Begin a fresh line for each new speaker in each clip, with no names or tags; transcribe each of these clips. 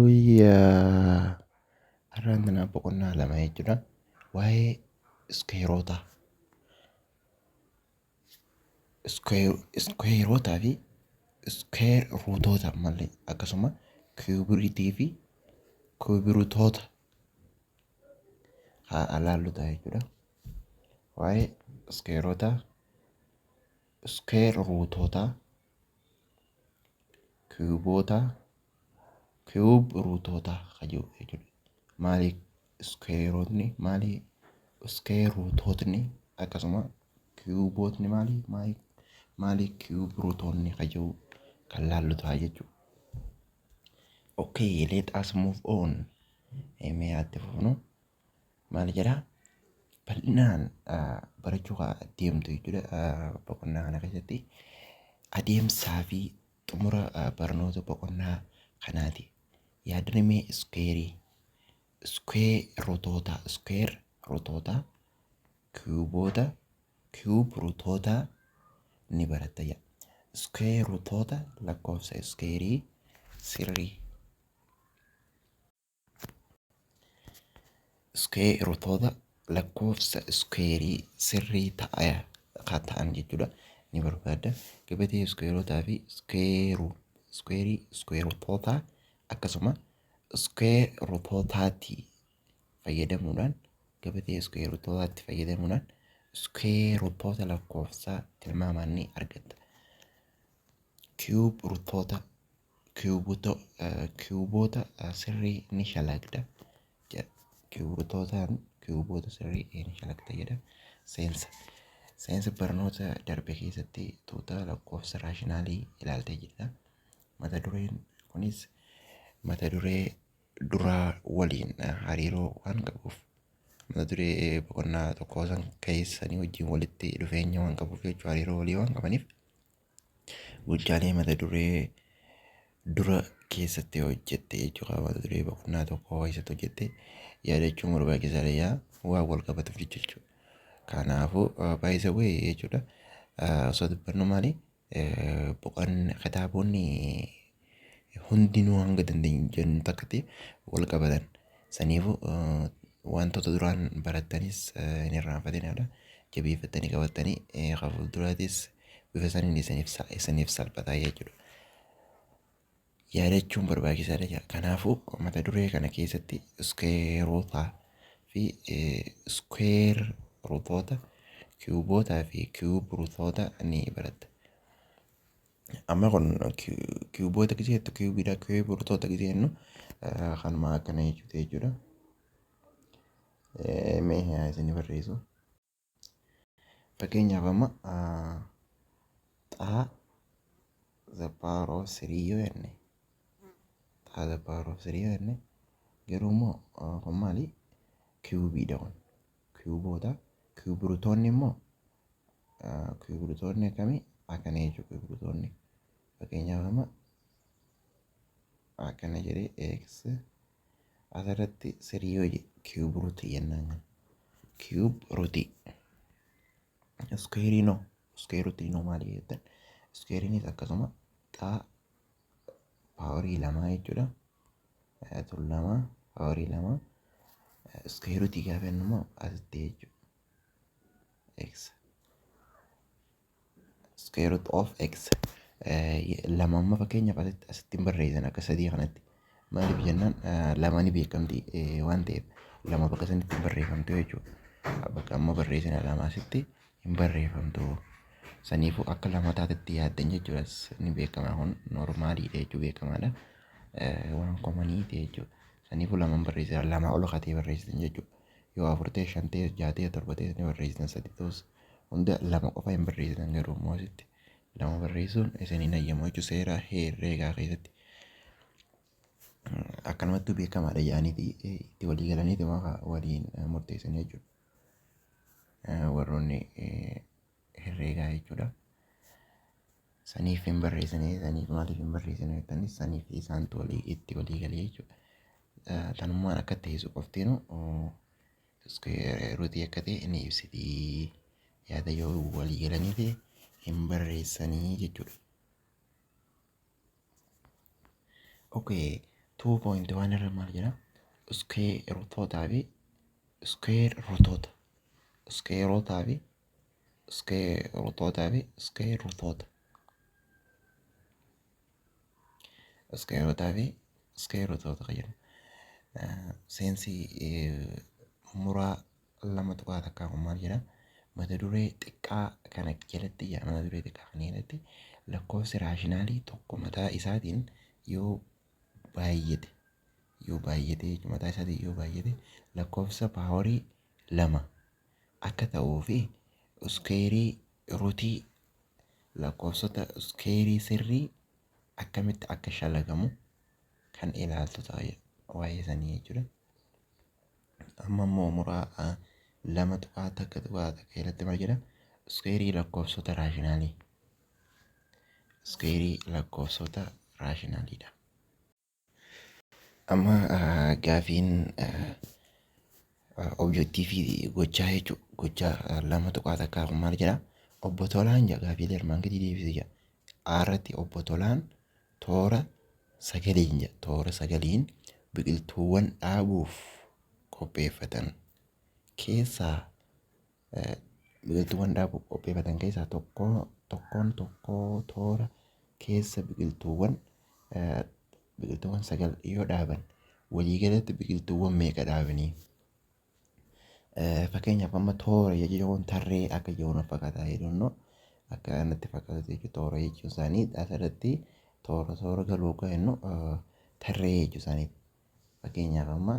Yooyyaa! Har'aan tana boqonnaa lama jechuudha. Waa'ee iskuweerotaa. Iskuweerotaa fi iskuweer ruutoota malee akkasuma kiiyuubiriitii fi kiiyuubiritoota haa ilaallu ta'a jechuudha. Waa'ee iskuweerotaa, iskuweer ruutootaa, kiiyuubootaa, kiyuub ruutootaa kan jedhu jechuudha. Maali iskuweerotni, maali iskuweer ruutootni, akkasuma kiyuubootni maali, maali maali kiyuub ruutoonni kan jedhu kan laallu ta'a jechuudha. Okay, let us move on. Mee haa fufnu. Maal jedhaa? Bal'inaan barachuu kan deemtu jechuudha. Boqonnaa kana keessatti adeemsaa fi xumura barnoota boqonnaa kanaati. Yaadrimee iskuweerii, iskuweerotoota, iskuweer ruutoota, kiyuuboota, kiyuub ruutoota ni baratta jedha. Iskuweer ruutoota lakkoofsa iskuweerii sirrii. Iskuweer ruutoota lakkoofsa iskuweerii sirrii ta'an jechuudha ni barbaadda. Gabatee iskuweerotaa fi iskuweerii iskuweerotootaa akkasuma iskuweer ruutootaatti fayyadamuudhaan, gabatee iskuweerotootaatti fayyadamuudhaan iskuweer ruutoota lakkoofsaa tilmaamaan ni argatta. Kiyuub ruutoota, kiyuuboota sirrii ni shalagda jedha. Kiyuubotootaan kiyuuboota sirrii ni shalagda jedha. Seensa. Seensa barnoota darbe keessatti tuuta lakkoofsa raashinaalii ilaaltee jirta. Mata dureen kunis mata duree duraa waliin hariiroo waan qabuuf, mata duree boqonnaa tokko san keessanii wajjin walitti dhufeenya waan qabuuf jechuudha, hariiroo walii waan qabaniif gochaalee mata duree dura keessatti hojjette jechuudha. Mata duree boqonnaa tokko keessatti hojjette yaadachuun barbaachisaadha, yaa waan wal qabatuuf jechuudha. Kanaafuu baay'isa wayii jechuudha. Osoo dubbannu maali, boqonnaa kitaabonni hundinuu hanga dandeenyu jennu takkatti wal qabatan. Saniifuu wantoota duraan barattanis hin irraanfatinaadha. Jabeeffattanii qabattanii kan fuulduraatis bifa saniin isiniif salphataa jechuudha. Yaadachuun barbaachisaadha. Kanaafuu mata duree kana keessatti iskuweerotaa fi iskuweer ruutoota, kiyuubootaa fi kiyuub ruutoota ni baratta. Amma kun kiyuuboota gisee jettu kiyuubiidha. Kiyuub ruutoota gisee jennu kanuma akkana jechuudha jechuudha. Mee isin barreessu. Fakkeenyaaf amma xaa the power of three yoo jenne, xaa the power of three yoo jenne, garuu immoo kun maali? Kiyuubiidha kun. Kiyuuboota. Kiyuub ruutoonni immoo, kiyuub ruutoonni akkamii? Akkana jechuudha kiyuub ruutoonni. Fakkeenyaaf amma akkana jedhee x asirratti three yoo jedhe cube rootii jennaan kana. Cube rootii. Iskuweeriinoo, square rootiinoo maali jettan? Iskuweeriinis akkasuma xaa powerii lamaa jechuudha. Tun lama powerii lama. Square rootii gaafa jennu immoo asitti jechuudha. X. Square root of x. Lama amma fakkeenyaaf asitti hin barreessan akka sadii kanatti. Maaliif jennaan, lama ni beekamti waan ta'eef lama bakka sanitti hin barreeffamtu jechuudha. Bakka amma barreessine lama asitti hin barreeffamtu. Saniifuu akka lama taatetti yaaddan jechuudha. Ni beekama, kun normaliidha jechuu, beekamaadha. Waan commonii ta'e jechuudha. Saniifuu lama hin barreessitan, lama ol katee barreessitan jechuudha. Yoo afur ta'e, shan ta'e, jaha ta'e, torba ta'e ni barreessitan, sadi ta'us hunda lama qofa hin barreessitan. Garuu immoo asitti lama barreessuun isin hin hayyamu jechuudha seera herreegaa keessatti. Akkanumattuu beekamaadha jedhaniiti itti walii galaniiti waliin murteessan jechuudha. Warroonni herreegaa jechuudha. Saniif hin barreessine, saniif maaliif hin barreessine jettanis, saniif isaantu walii itti walii galee jechuudha. Tanummaan akka teessu qoftiinu square rootii akka ta'e ni ibsiti. Yaada yoo walii galanii ta'e hin barreessanii jechuudha. Okay, 2.1 irra maal jedha? Iskeerotootaa fi iskeerotoota. Iskeerotaa fi iskeerotootaa fi iskeerotoota. Iskeerotaa fi iskeerotoota kan jedhu. Seensi muraa 2.1 kun maal jedha? Mata duree xiqqaa kana jalatti jedha. Mata duree xiqqaa kana jalatti lakkoofsi raashinaalii tokko mataa isaatiin yoo baay'ate, yoo baay'ate jechuudha, mataa isaatiin yoo baay'ate lakkoofsa paawarii 2 akka ta'uu fi iskeerii ruutii lakkoofsota iskeerii sirrii akkamitti akka shalagamu kan ilaaltu ta'a waa'ee sanii jechuudha. Amma immoo muraa 2.1.1 irratti maal jedha? Iskeerii lakkoofsota raashinaalii. Iskeerii lakkoofsota raashinaaliidha. Amma gaafiin objektiivii gochaa jechuudha. Gochaa 2.1 kun maal jedha? Obbo Tolaan jedha, gaafiilee armaan gadii deebisee jedha. A irratti obbo Tolaan toora sagaliin jedha. Toora sagaliin biqiltuuwwan dhaabuuf qopheeffatan keessaa, biqiltuuwwan dhaabuuf qopheeffatan keessaa tokko tokkoon tokkoo toora keessa biqiltuuwwan 9 yoo dhaaban waliigalatti biqiltuuwwan meeqa dhaabanii? Fakkeenyaaf amma toora jechuun tarree akka jiru na fakkaata jedhu, akka natti fakkaatu jechuudha. Toora jechuun isaanii asirratti toora toora galuu kan jennu tarree jechuu isaaniiti. Fakkeenyaaf amma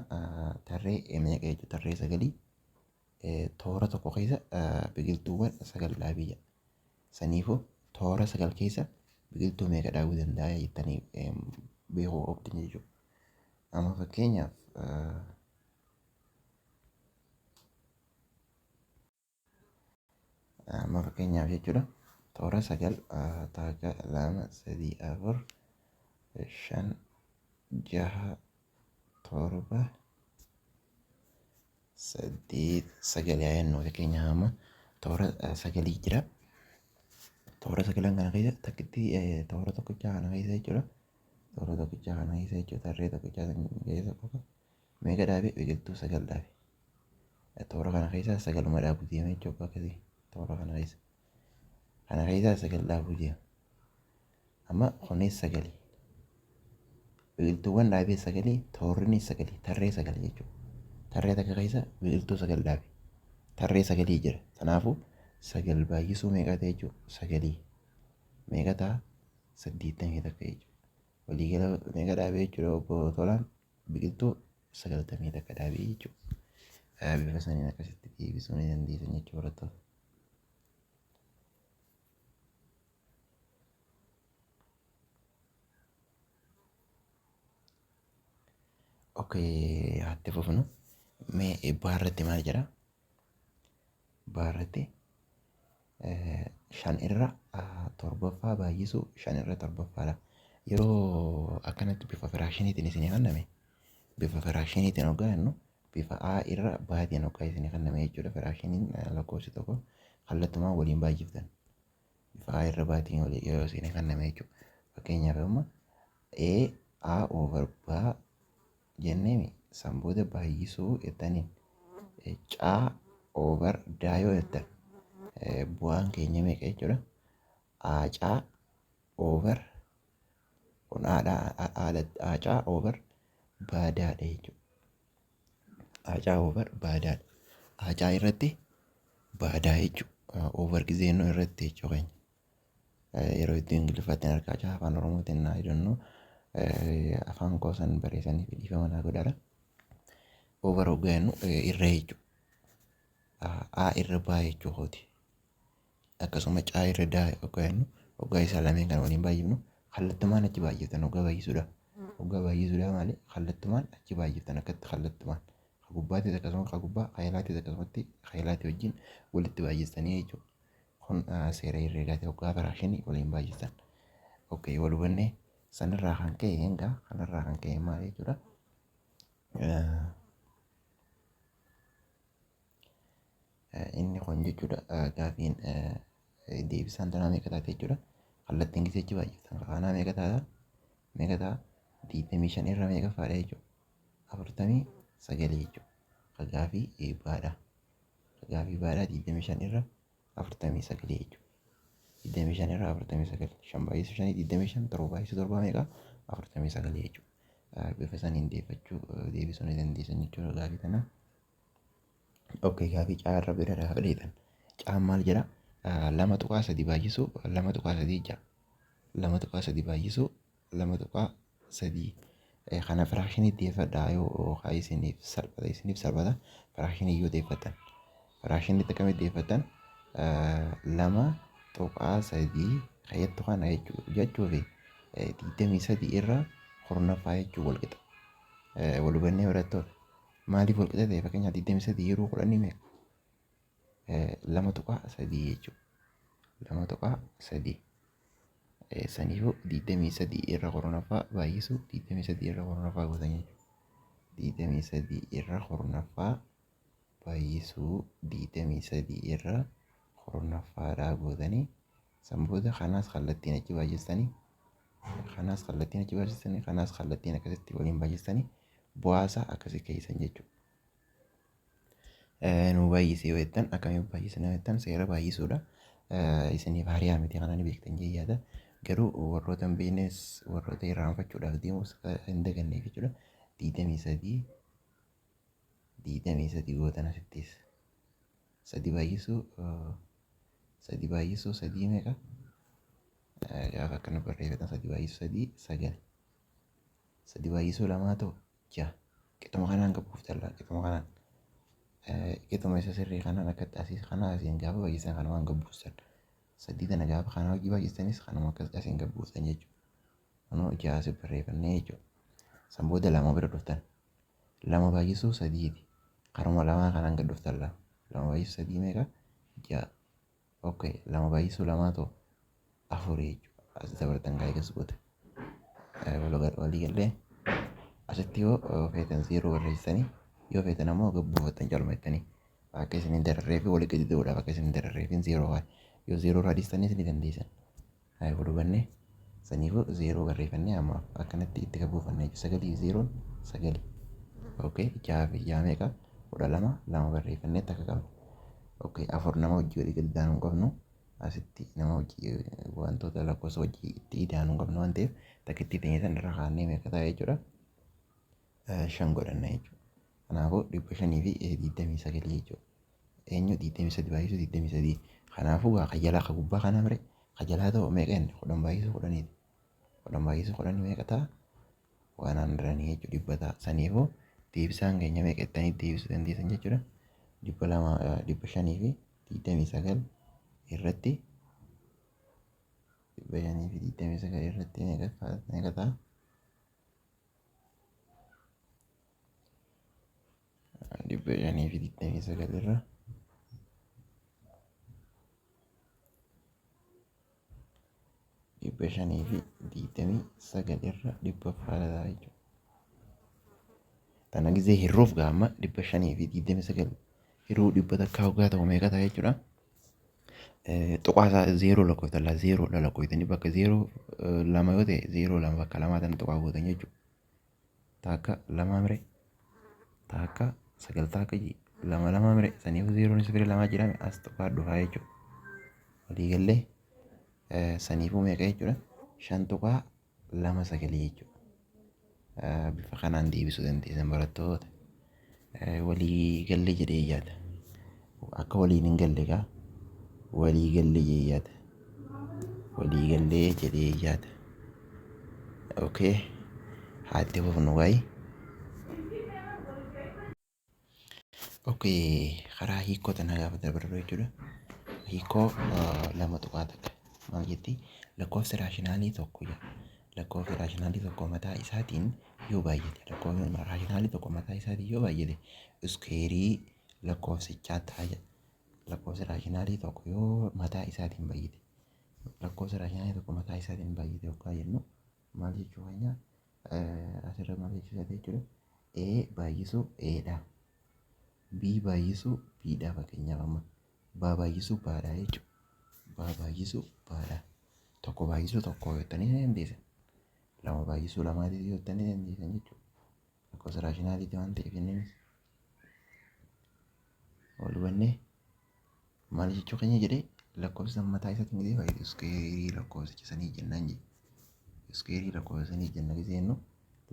tarree meeqa jechuudha? Tarree sagalii toora tokko keessa biqiltuuwwan 9 dhaabii jedha. Saniifuu toora 9 keessa biqiltuu meeqa dhaabuu danda'a jettanii beekuu qabdan jechuudha. Amma fakkeenyaaf, amma fakkeenyaaf jechuudha, toora 9, takka, 2, 3, 4, 5, 6, 7, 8, 9 yaa jennu. Fakkeenyaaf amma toora sagalii jira. Toora sagalan kana keessa takkitti, toora tokkichaa kana keessa jechuudha. Toora tokkichaa kana keessa jechuudha. Tarree tokkichaa keessa qofa meeqa dhaabe? Biqiltuu 9 dhaabe. Toora kana keessa sagaluma dhaabuu deema jechuudha akkasii toora kana keessa. Kana keessa 9 dhaabuu deema. Amma kunis sagali. Biqiltuuwwan dhaabee sagalii, toorrinis sagalii, tarree 9 jechuudha. Tarree takka keessa biqiltuu 9 dhaabe. Tarree sagalii jira. Kanaafuu 9 baay'isuu meeqa ta'e jechuudha? Sagalii. Meeqa ta'a? 81 jechuudha. Waliigala meeqa dhaabee jechuudha obbo Tolaan? Biqiltuu 91 dhaabee jechuudha. Bifa saniin akkasitti deebisuu ni dandeessan jechuudha barattoota. Okay, hatti fufnu. Mee baarratti maal jedha? Baarratti 5 irra torbaffaa baay'isuu 5 irra torbaffaadha. Yeroo akkanatti bifa firaakshiniitiin isinii kenname, bifa firaakshiniitiin hoggaa jennu bifa A irra baatiin hoggaa isinii kenname jechuudha. Firaakshiniin lakkoofsi tokko kallattumaan waliin baay'iftan. Bifa A irra baatiin waliin yeroo isinii kenname jechuudha. Fakkeenyaaf amma A A over B jenneemi, san booda baay'isuu jettaniin C over D yoo jettan bu'aan keenya meeqa jechuudha? A C over kun A dha, A C over B D dha jechuudha. A C over B D dha. A C irratti B D jechuudha. Over gizeennu irratti jechuu keenya. Yeroo itti Ingiliffaatiin argaa jira, afaan Oromootiin naa jedhannu afaan koo san barreessanii fi dhiifama naa godhaadha. Over hoggaa jennu irra jechuudha. A irra B jechuu kooti. Akkasuma C irra D hoggaa jennu, hoggaa isaa lameen kan waliin baay'ifnu kallattumaan achi baay'iftan hoggaa baay'isuudha. Hoggaa baay'isuudha malee kallattumaan achi baay'iftan akkatti kallattumaan. Ka gubbaatis akkasuma, ka gubbaa ka jalaatis akkasumatti ka jalaatii wajjin walitti baay'istanii jechuudha. Kun seera herreegaati hoggaa firaashinii waliin baay'istan. Okay, wal hubannee sanirraa kan ka'e egaa kanarraa kan ka'e maal jechuudha? Inni kun jechuudha gaafiin deebisaan tanaa meeqa taate jechuudha? Kallattiin gisee achi baay'iftan kanaa meeqa taata? Meeqa ta'a? 25 irra meeqaffaadha jechuudha? 49 jechuudha. Gaafii baadha. Gaafii baadhaa 25 irra 49 jechuudha. 25 irra 49. 5 baay'isu 5 25, 7 baay'isu 7 meeqa? 49 jechuudha. Bifa saniin deeffachuu deebisuu ni dandeessan jechuudha gaafii kana. Okay, gaafii caa irra bira gaafa dheetan. Caan maal jedha? 2.3 baay'isuu 2.3 jedha. 2.3 baay'isuu 2.3 kana firaakshinii deeffadhaa yoo isiniif salphata, isiniif salphata firaakshinii yoo deeffattan. Firaakshinii akkamitti deeffattan? 2.3 kayyattu kana jechuu fi 23 irra 10ffaa jechuu wal qixa. Wal hubannee barattoota. Maaliif wal qixa ta'e? Fakkeenyaaf 23 yeroo 10 meeqa? 2.3 jechuudha. 2.3. Saniifuu 23 irra 10ffaa baay'isuu 23 irra 10ffaa gootan jechuudha. 23 irra 10ffaa baay'isuu 23 irra 10ffaadhaa gootanii san booda kanaas kallattiin achi baay'istanii, kanaas kallattiin achi baay'istanii, kanaas kallattiin akkasitti waliin baay'istanii bu'aasaa akkasii keessan jechuudha. Nu baay'isee yoo jettan, akkamiin baay'isna yoo jettan, seera baay'isuudha. Isiniif hariyaa miti, kana ni beektan jee yaada. Garuu warroota hin beeknes, warroota irraanfachuudhaaf deemus hin daganneef jechuudha. 23 23 gootan asittis. Sadi baay'isuu sadi baay'isuu sadii meeqa? Gaafa akkana barreeffatan sadi baay'isuu sadii sagal. Sadi baay'isuu lamaa ta'u ja'a. Qixuma kanaan qabuuf tallaa qixuma kanaan. Qixuma isa sirrii kanaan akkatti asii kana asiin gaafa baay'isan kanumaan gabbuusan. Sadii tana gaafa kana hojii baay'isanis kanuma akkas asiin gabbuusan jechuudha. Kanuma ja'a asii barreeffannee jechuudha. San booda lama bira dhuftan. Lama baay'isuu sadiiti. Karuma lamaa kanaan gad dhuftan lama. Lama baay'isuu sadii meeqa? Ja'a. Okay, lama baay'isuu lamaa ta'u afur jechuudha. As dabartan gaa eegas booda. Walii gallee asitti yoo feetan zeeroo barreessitanii, yoo feetan ammoo gad buufattan calma jettanii akka isin hin dararree fi walii gadi ta'uudhaaf akka isin hin dararree fi zeeroo haa yoo zeeroo irraa dhiistanis ni dandeessan. Haa wal hubannee saniifuu zeeroo barreeffannee amma akkanatti itti gad buufannee jechuudha. Sagalii zeeroon sagali. Okay, jaha fi jaha meeqa? 12, lama barreeffannee takka qabna. Okay, afur nama hojii walii gadi daanuu hin qabnu. Asitti nama hojii wantoota lakkoofsa hojii itti idaanuu hin qabnu waan ta'eef takka itti ta'e san irra kaa'annee meeqa ta'a jechuudha. Shan godhanna jechuudha. Kanaafuu 529 jechuudha. Eenyu 23 baay'isuu 23. Kanaafuu gaa kan jalaa kan gubbaa kanaa mire kan jalaa ta'u meeqa inni 10 baay'isuu 10ti. 10 baay'isuu 10 meeqa ta'a? Waan handiranii jechuudha, dhibba ta'a. Saniifuu deebisaan keenya meeqa jettanii deebisuu dandeessan jechuudha. 200, 529 irratti, 529 irratti meeqa ta'a? 529 irra 529 irra dhibba faalataa jechuudha. Tana gizee hirruuf gaama 529 hiruu 100 hoggaa ta'u meeqa ta'a jechuudha. Tuqaa isaa zeeroo lakkooftan laa zeeroodha lakkoftanii bakka zeeroo lama yoo ta'e zeeroo lama bakka lamaa tana tuqaa gootan jechuudha. Takka lamaa mire takka sagal takka lama lama mire saniif zeeroon isa bira lamaa jedhame as tuqaa dhufaa jechuudha. Waliigallee saniifuu meeqa jechuudha? 5.29 jechuudha. Bifa kanaan deebisuu dandeessan barattoota. Walii galle jedhee yaada. Akka waliin hin galle gaa walii galle jedhee yaada. Walii gallee jedhee yaada. Okay. Haa itti fufnu gaa'ii. Okay, karaa hiikoo tana gaafa dabarru jechuudha. Hiikoo 2.1 maal jetti? Lakkoofsi raashinaalii tokko jedha. Lakkoofsi raashinaalii tokko mataa isaatiin yoo baay'ate, lakkoofsi raashinaalii tokko mataa isaatiin yoo baay'ate iskuweerii lakkoofsichaa ta'a jedha. Lakkoofsi raashinaalii tokko yoo mataa isaatiin baay'ate, lakkoofsi raashinaalii tokko mataa isaatiin baay'ate yookaan jennu maal jechuu keenya? Asirra maal jechuu isaati jechuudha? A baay'isuu A dha. B baay'isuu B dha, fakkeenyaaf amma B baay'isuu B dha jechuudha. B baay'isuu B dha. Tokko baay'isuu tokko jettanii ni dandeessan. Lama baay'isuu lamaatiif yoo jettanii dandeessan jechuudha. Lakkoofsa raashinaaliiti waan ta'eef innis wal hubannee maal jechuu keenya jedhee, lakkoofsa mataa isaatiin gisee baay'atu square lakkoofsicha sanii jennaan jedhe. Square lakkoofsa sanii jenna gisee jennu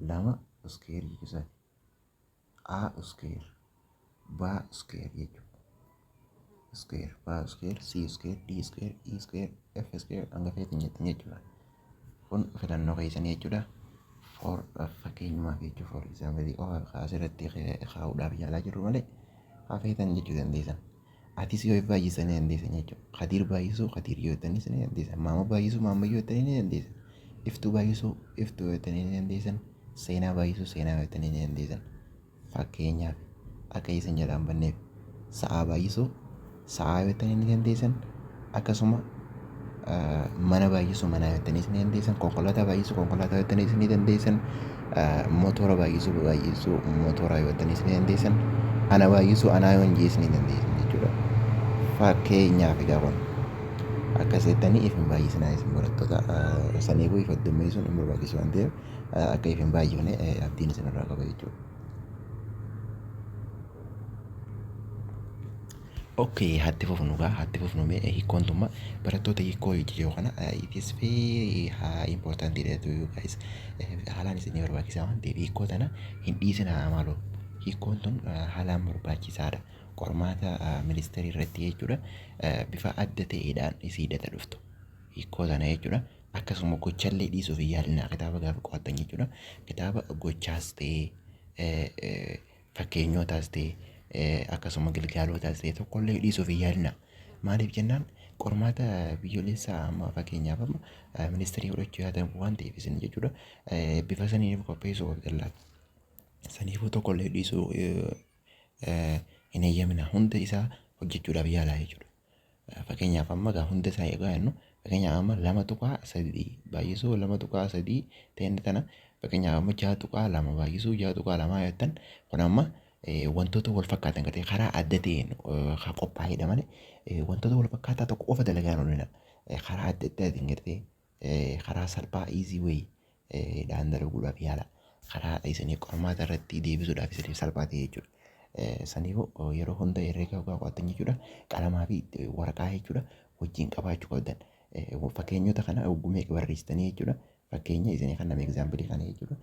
lama square jechuusaati. A square, B square jechuudha. Square, B square, C square, D square, E square, F square hanga feetan jettan jechuudha. Kun filannoo keessanii jechuudha. For fakkeenyumaaf jechuudha, for example qofa asirratti kaa'uudhaaf yaalaa jirru malee hafeetan jechuu dandeessan. Atis yoo baay'isan ni dandeessan jechuudha. Kadiir baay'isuu Kadiir yoo jettanis ni dandeessan. Maama baay'isuu Maama yoo jettanii ni dandeessan. Iftuu baay'isuu Iftuu yoo jettanii ni dandeessan. Seenaa baay'isuu Seenaa yoo jettanii ni dandeessan. Fakkeenyaaf akka isin jalaan banneef sa'aa baay'isuu sa'aa yoo jettanii ni dandeessan. Akkasuma mana baay'isuu mana yoo jettaniis ni dandeessan. Konkolaataa baay'isuu konkolaataa yoo jettaniis ni dandeessan. Motora baay'isuu baay'isuu motora yoo jettaniis ni dandeessan. Ana baay'isuu anaa yoo hin ni dandeessan jechuudha. Fakkeenyaaf egaa kun akkas jettanii if hin baay'isinaa isin barattoota. Saniifuu if addummeessuun hin barbaachisu waan ta'eef akka if hin baay'ifne abdiin isinirraa qaba jechuudha. Okay, hatti fufnu gaa, hatti fufnu. Mee hiikkoon tumma barattoota, hiikoo yoo kana it is very important to you guys. Haalaan isinii barbaachisaa waan ta'eef hiikoo tana hin dhiisinaa maaloo. Hiikkoon tun haalaan barbaachisaadha. Qormaata ministeerii irratti jechuudha, bifa adda ta'eedhaan isii hidhata dhuftu. Hiikoo tana jechuudha. Akkasuma gochallee dhiisuuf hin yaalinaa kitaaba gaafa qo'attan jechuudha. Kitaaba gochaas ta'ee, fakkeenyotaas ta'e, akkasuma gilgaalotaas ta'e tokkollee dhiisuuf hin yaalinaa. Maaliif jennaan, qormaata biyyoolessaa amma fakkeenyaaf amma ministeerii fudhachuu yaatan waan ta'eef isin jechuudha, bifa saniin qopheessuu qabdan laata. Saniifuu tokkollee dhiisuu hin eeyyamina, hunda isaa hojjechuudhaaf yaalaa jechuudha. Fakkeenyaaf amma gaa hunda isaa eegaa jennu, fakkeenyaaf amma 2.3 baay'isuu 2.3 ta'e tana, fakkeenyaaf amma 6.2 baay'isuu 6.2 jettan, kun amma wantoota wal fakkaatan gartee karaa adda ta'een kan qophaa'edha malee wantoota wal fakkaataa tokko qofa dalagaa hin oolina. Karaa adda addaatiin gartee karaa salphaa, easy way dhaan dalaguudhaaf yaala. Karaa isinii qormaata irratti deebisuudhaaf isiniif salphaa ta'e jechuudha. Saniifuu yeroo hunda herreega hoggaa qo'attan jechuudha, qalamaa fi waraqaa jechuudha wajjin qabaachuu qabdan. Fakkeenyota kana hogguu meeqa barreessitanii jechuudha. Fakkeenya isinii kan nama example kana jechuudha.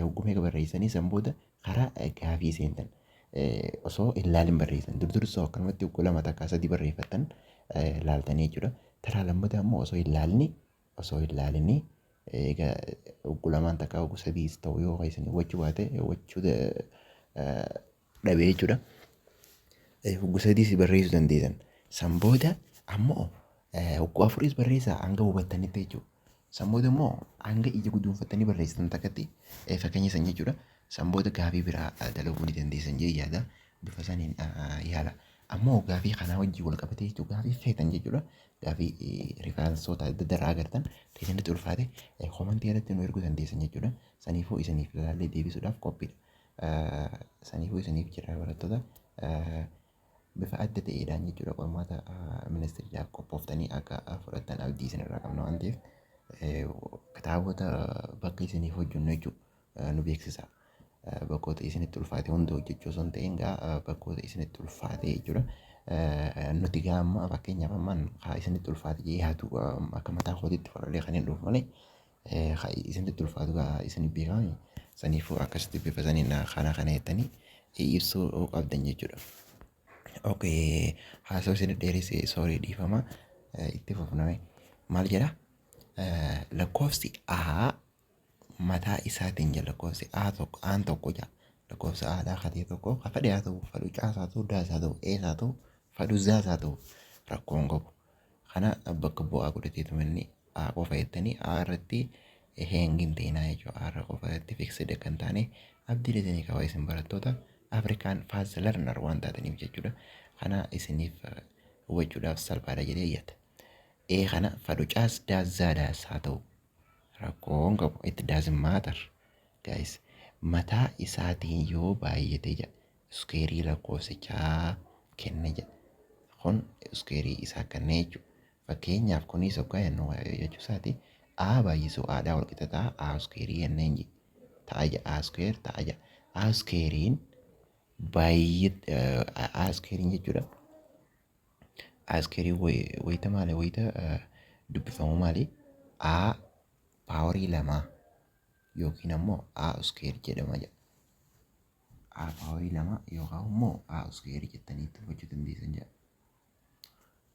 Hogguu meeqa barreessanii san booda karaa gaafii seentan. Osoo hin laalin barreessan. Dur dursoo akkanumatti hogguu lama, takkaa sadii barreeffattan laaltanii jechuudha. Taraa lammataa immoo osoo hin laalinii egaa hogguu lamaan, takkaa hogguu sadiis ta'u yoo isin hubachuu baate, hubachuu dhabee jechuudha. Hogguu sadiis barreessuu dandeessan. San booda ammoo hogguu afuris barreessaa hanga hubattanitti jechuudha. San booda immoo hanga ija guduunfattanii barreessitan takkatti fakkeenya san jechuudha. San booda gaafii biraa dalaguu ni dandeessan jee yaada. Bifa saniin yaala. Ammoo gaafii kanaa wajjin wal qabatee jechuudha, gaafii feetan jechuudha. Gaafii referenceoota adda addaa irraa agartan isinitti ulfaate comment irratti nu erguu dandeessan jechuudha. Saniifuu isiniif ilaallee deebisuudhaaf qophiidha. Saniifuu isiniif jira barattoota, bifa adda ta'eedhaan jechuudha, qormaata ministeeriidhaaf qophooftanii akka fudhattan abdii isinirraa qabna waan ta'eef kitaabota bakka isiniif hojjennu jechuudha nu beeksisa. Bakkoota isinitti ulfaate hunda hojjechuu osoo hin ta'in gaa bakkoota isinitti ulfaate jechuudha. Nuti gaa amma fakkeenyaaf ammaan haa isinitti ulfaate jee yaadu akka mataa kootiitti fudhadhee kan hin dhufu malee haa isinitti ulfaatu gaa isin beekame. Saniifuu akkasitti bifa saniin kana kana jettanii ibsuu qabdan jechuudha. Okay, haasoo isin dheeresse, sorry, dhiifama. Itti fufname. Maal jedha? Lakkoofsi A mataa isaatiin jira, lakkoofsi A tokko, A'n tokko jira. Lakkoofsa A'dhaa katee tokko ka fedhe haa ta'u, fadhu C's haa ta'u, D's haa ta'u, A's haa ta'u, fadhu Z's haa ta'u, rakkoon qabu. Kana bakka bu'aa godhateetuma inni A qofa jettanii A irratti hang hin ta'inaa jechuudha. A irra qofa irratti fixed akka hin taane abdii isinii qaba isin barattoota Afrikaan fast learner waan taataniif jechuudha. Kana isiniif hubachuudhaaf salphaadha jedhee yaada. E kana fadhu C's, D's, Z's haa ta'u rakkoon qabu, it doesn't matter guys. Mataa isaatiin yoo baay'ate jedha, square lakkoofsichaa kenne jedha. Kun square isaa kenne jechuudha. Fakkeenyaaf kunis hoggaa jennu jechuu isaati. A baay'isuu A'dhaa wal qixa ta'a A square jenneen ta'a jedha A square ta'a jedha. A square'n baay'ee A square'n jechuudha. A square wayita maali, wayita dubbifamu maali? A power lamaa yookiin ammoo A square jedhama jedha. A power lama yookaan immoo A square jettanii itti hojjechuu dandeessan jedha.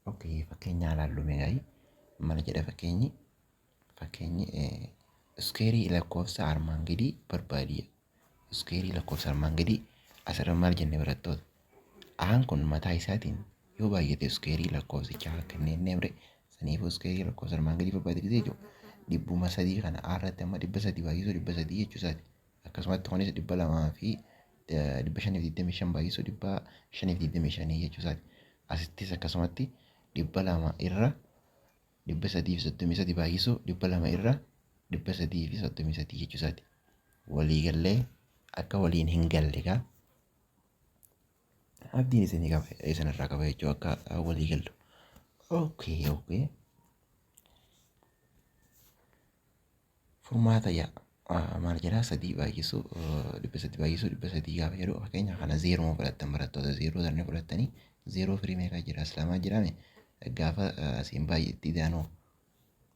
Okay, fakkeenya ilaallu mee. Maal jedha fakkeenyi? Fakkeenyi square lakkoofsa armaan gadii barbaadi. Square lakkoofsa armaan gadii asirra maal jenne, barattoota? A'aan kun mataa isaatiin yoo baay'ate square lakkoofsichaa kenneen neemre. Saniifuu square lakkoofsa armaan gadii barbaadi gisee jiru 300 kana A irratti amma 300 baay'isuu 300 jechuu isaati. Akkasumatti kunis 200 fi 525 baay'isuu 525 jechuu isaati. Asittis akkasumatti 200 irra 333 baay'isuu 200 irra 333 jechuu isaati. Waliigallee akka waliin hin galle gaa abdiin isinii qaba, isinirraa qaba jechuu, akka walii gallu. Okay. Furmaata yaa maal jedhaa? Sadii baay'isuu 300 baay'isuu 300 gaafa jedhu, fakkeenya kana zeeroo fudhattan, barattoota, zeeroo darnee fudhattanii zeeroo firii meeqaa jira? As lamaa jiraame. Gaafa asiin baay'ee itti idaanuu,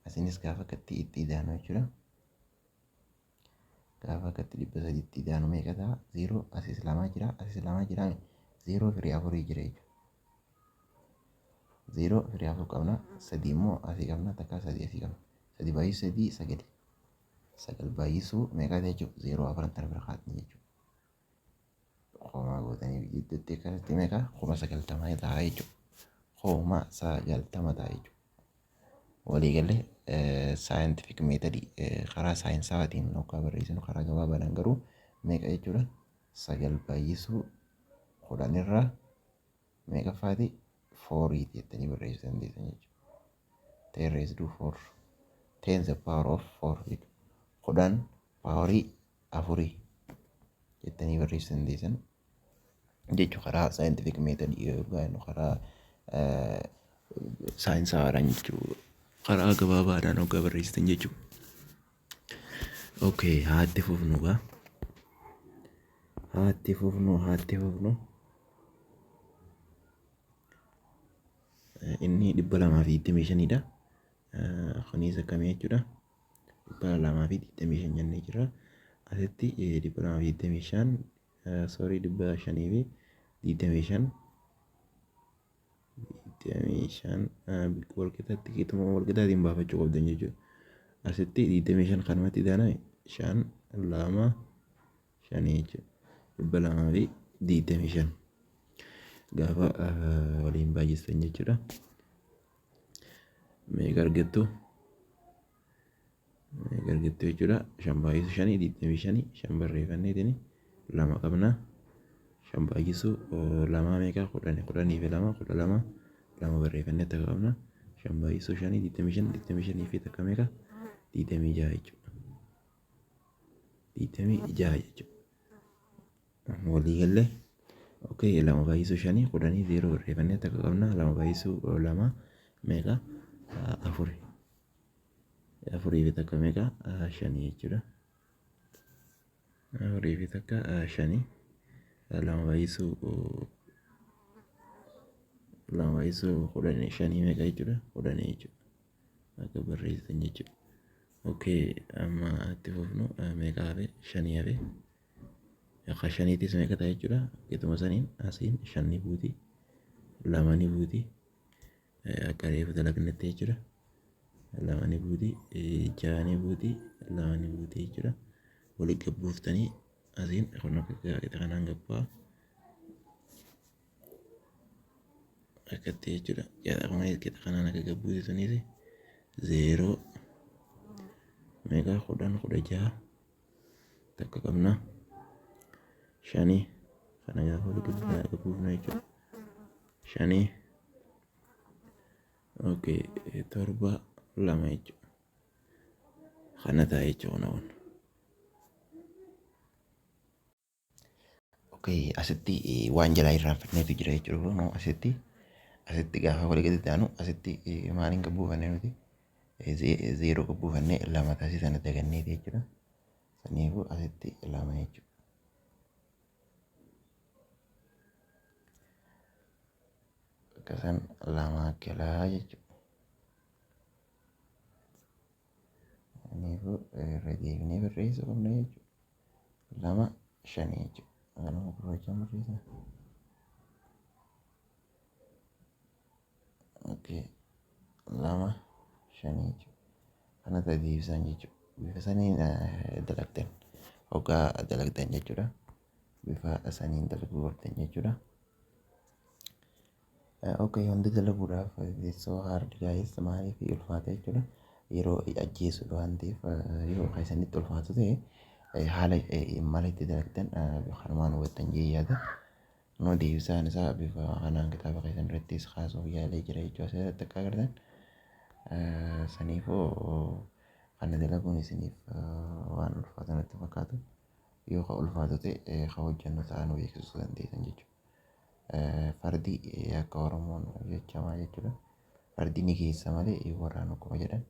asiinis gaafa akkatti itti idaanuu jechuudha. Gaafa akkatti 300tti idaanu meeqa ta'a? Zeeroo asis lamaa jira, asis lamaa jiraame, zeeroo firii afurii jira jechuudha. Zeeroo firii afur qabna, sadii immoo asii qabna, takka sadii asii qabna. Sadii baay'isuu sadii sagali. Sagal baay'isuu meeqa ta'e jechuudha? Zeeroo afran tana bira kaa'atanii jechuudha. Komaa gootanii gidduutti akkasitti meeqa? 90,000 ta'a jechuudha. 90,000 ta'a jechuudha. Waliigalee scientific method, karaa saayinsawaatiin yookaan barreessinu karaa gabaabaadhaan garuu meeqa jechuudha? Sagal baay'isuu 10 irraa meeqaffaati? Fouriiti jettanii barreessuu dandeessan jechuudha. 10 raised to four, 10 the power of four jechuudha. 10 power afurii jettanii barreessuu dandeessan jechuudha, karaa scientific method yookaan karaa saayinsawaadhaan jechuudha. Karaa gabaabaadhaan hoggaa barreessitan jechuudha. Okay, haa itti fufnu gaa. Haa itti fufnu, haa itti fufnu. Inni 225dha. Kunis akkamii jechuudha? 225 jennee jirra. Asitti 225, sorry, 525, 25 walqixatti qixuma walqixaatiin baafachuu qabdan jechuudha. Asitti 25 kanumatti idaaname, shan lama shanii jechuudha. 225 gaafa waliin baay'istan jechuudha. Meeqa argattu? Meeqa argattu jechuudha? Shan baay'isu shanii 25, shan barreeffanneetini lama qabna. Shan baay'isu lamaa meeqa? 10, 10 fi lama 12, lama barreeffannee takka qabna. Shan baay'isuu shanii 25, 25 fi takka meeqa? 26 jechuudha. 26 jechuudha. Waliigallee? Okay, lama baay'isuu shanii 10, zeeroo barreeffannee takka qabna. Lama baay'isuu lama meeqa? Afuri. Afurii fi takka meeqa? Shanii jechuudha. Afurii fi takka shanii. Lama baay'isuu 10 shanii meeqa jechuudha? 10 jechuudha. Akka barreessitan jechuudha. Okay, amma itti fufnu. Meeqa hafe? Shanii hafe. Akka shaniitis meeqa ta'a jechuudha? Qixuma saniin asiin shan ni buuti. Lama ni buuti. Akka reefu dalagnetti jechuudha. Lama ni buuti. Jaha ni buuti. Lama ni buuti jechuudha. Walitti gabbuuftanii asiin kun akka qixa kanaan gabbaa akkatti jechuudha. Qixa kanaan akka gabbuute suniis zeeroo meeqa? 10, 16, takka qabna, shanii. Kana gaafa walitti gabbuufna jechuudha. Shanii, okay, torba, lama jechuudha. Kana ta'a jechuudha kun. Okay, asitti waan jalaa irraanfanneetu jira jechuudha. No, asitti gaafa walii gadi taanu asitti maaliin gabbuufanne nuti? Zeeroo buufannee lama taasisana daganneeti jechuudha. Saniifuu asitti lama jechuudha. Bakka san lama galaa jechuudha. Saniifuu irra deebinee barreessuu qabna jechuudha. Lama shanii jechuudha. Lama gurraachaan barreessaa. Okay. Lama shanii jechuudha. Kana deebisan jechuudha. Bifa saniin dalagdan hoggaa dalagdan jechuudha. Bifa saniin dalaguu qabdan jechuudha. Okay, hundi dalaguudhaaf so hard guys, maaliif ulfaata jechuudha. Yeroo ajjeesudha waan ta'eef, yoo keessanitti ulfaatu ta'e haala mala itti dalagdan kanumaan hubattan jee yaada. No, deebisaan isaa bifa kanaan kitaaba keessan irrattis kaasuuf yaalee jira jechuudha, asirratti akka agartan. Saniifuu kana dalaguun isiniif waan ulfaatu natti fakkaatu. Yoo ka ulfaatu ta'e ka hojjennu ta'an beeksisuu dandeessan jechuudha. Fardi akka Oromoon jechamaa jechuudha. Fardi ni keessa malee waraanu akkuma jedhan.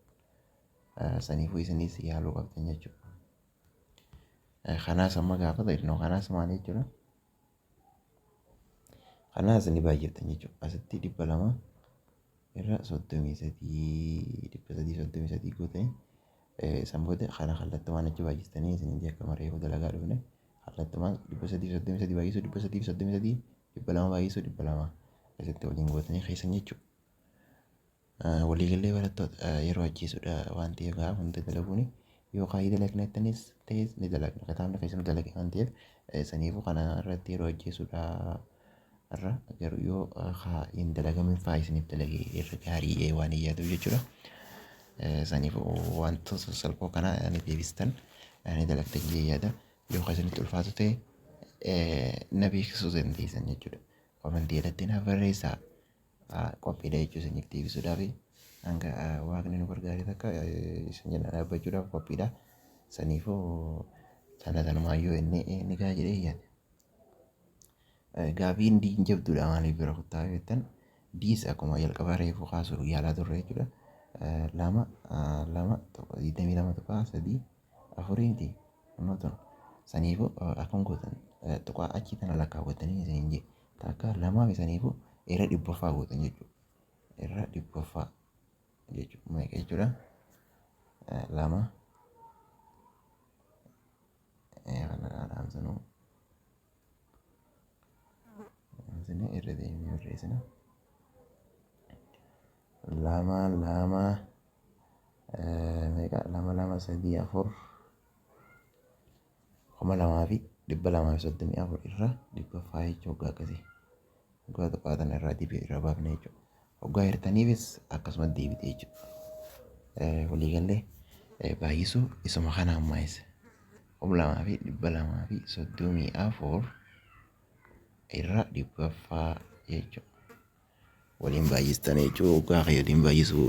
Saniifuu isinis yaaluu qabdan jechuudha. Kanaas amma gaafa ta'e kanaas maal jechuudha? Kanaas ni baay'attan jechuudha. Asitti 200 irra 33, 333 gootanii, san booda kana kallattumaan achi baay'istanii isin akka mareefu dalagaa dhufne, kallattumaan 333 baay'isuu 333, 200 baay'isuu 200 asitti waliin gootanii keessan jechuudha. Waliigallee barattoota, yeroo ajjeesudha waan ta'eef gaafa hunda dalaguuni yoo kaayii dalagnettanis ta'es ni dalagna, kitaabni keessanuu dalage waan ta'eef, saniifuu kana irratti yeroo ajjeesudha irra garuu yoo hin dalagamin fa'aa isiniif dalagee irra gaarii waan hin yaaduuf jechuudha. Saniifuu wantoota sassalphoo kana ni deebistan, ni dalagdan jee yaada. Yoo isinitti ulfaatu ta'e na beeksisuu dandeessan jechuudha. Komentii irratti naaf barreessaa. Qophiidha jechuu isiniif deebisuudhaaf, hanga waaqni nu gargaare takka isin jala dhaabbachuudhaaf qophiidha. Saniifuu sana sanumaayyuu inni ni gaha jedhee yaada. Gaafiin diin jabduudha, maaliif bira kuttaa jettan, diis akkuma jalqaba reefu kaasuu yaalaa turre jechuudha. Lama lama tokko 22.3 afuriiti kunoo tun. Saniifuu akkam gootan? Tuqaa achii tana lakkaawwatanii isiniin jee, takka lamaa, saniifuu irra dhibbaffaa gootan jechuudha. Irra dhibbaffaa jechuudha meeqa jechuudha? Lama kana dhaamsanuu dhaamsanii irra deemnee barreessina. Lama lama meeqa? Lama lama sadii afur, 2234 irra dhibbaffaa jechuudha. Hoggaa akkasii hoggaa tuqaa tana irraa dibee irraa baafne jechuudha. Hoggaa hirtaniifis akkasuma deebite jechuudha. Waliigallee baay'isuu isuma kana ammaayis 2234 irra dhibbaffaa jechuudha. Waliin baay'istan jechuudha. Hoggaa waliin baay'isuu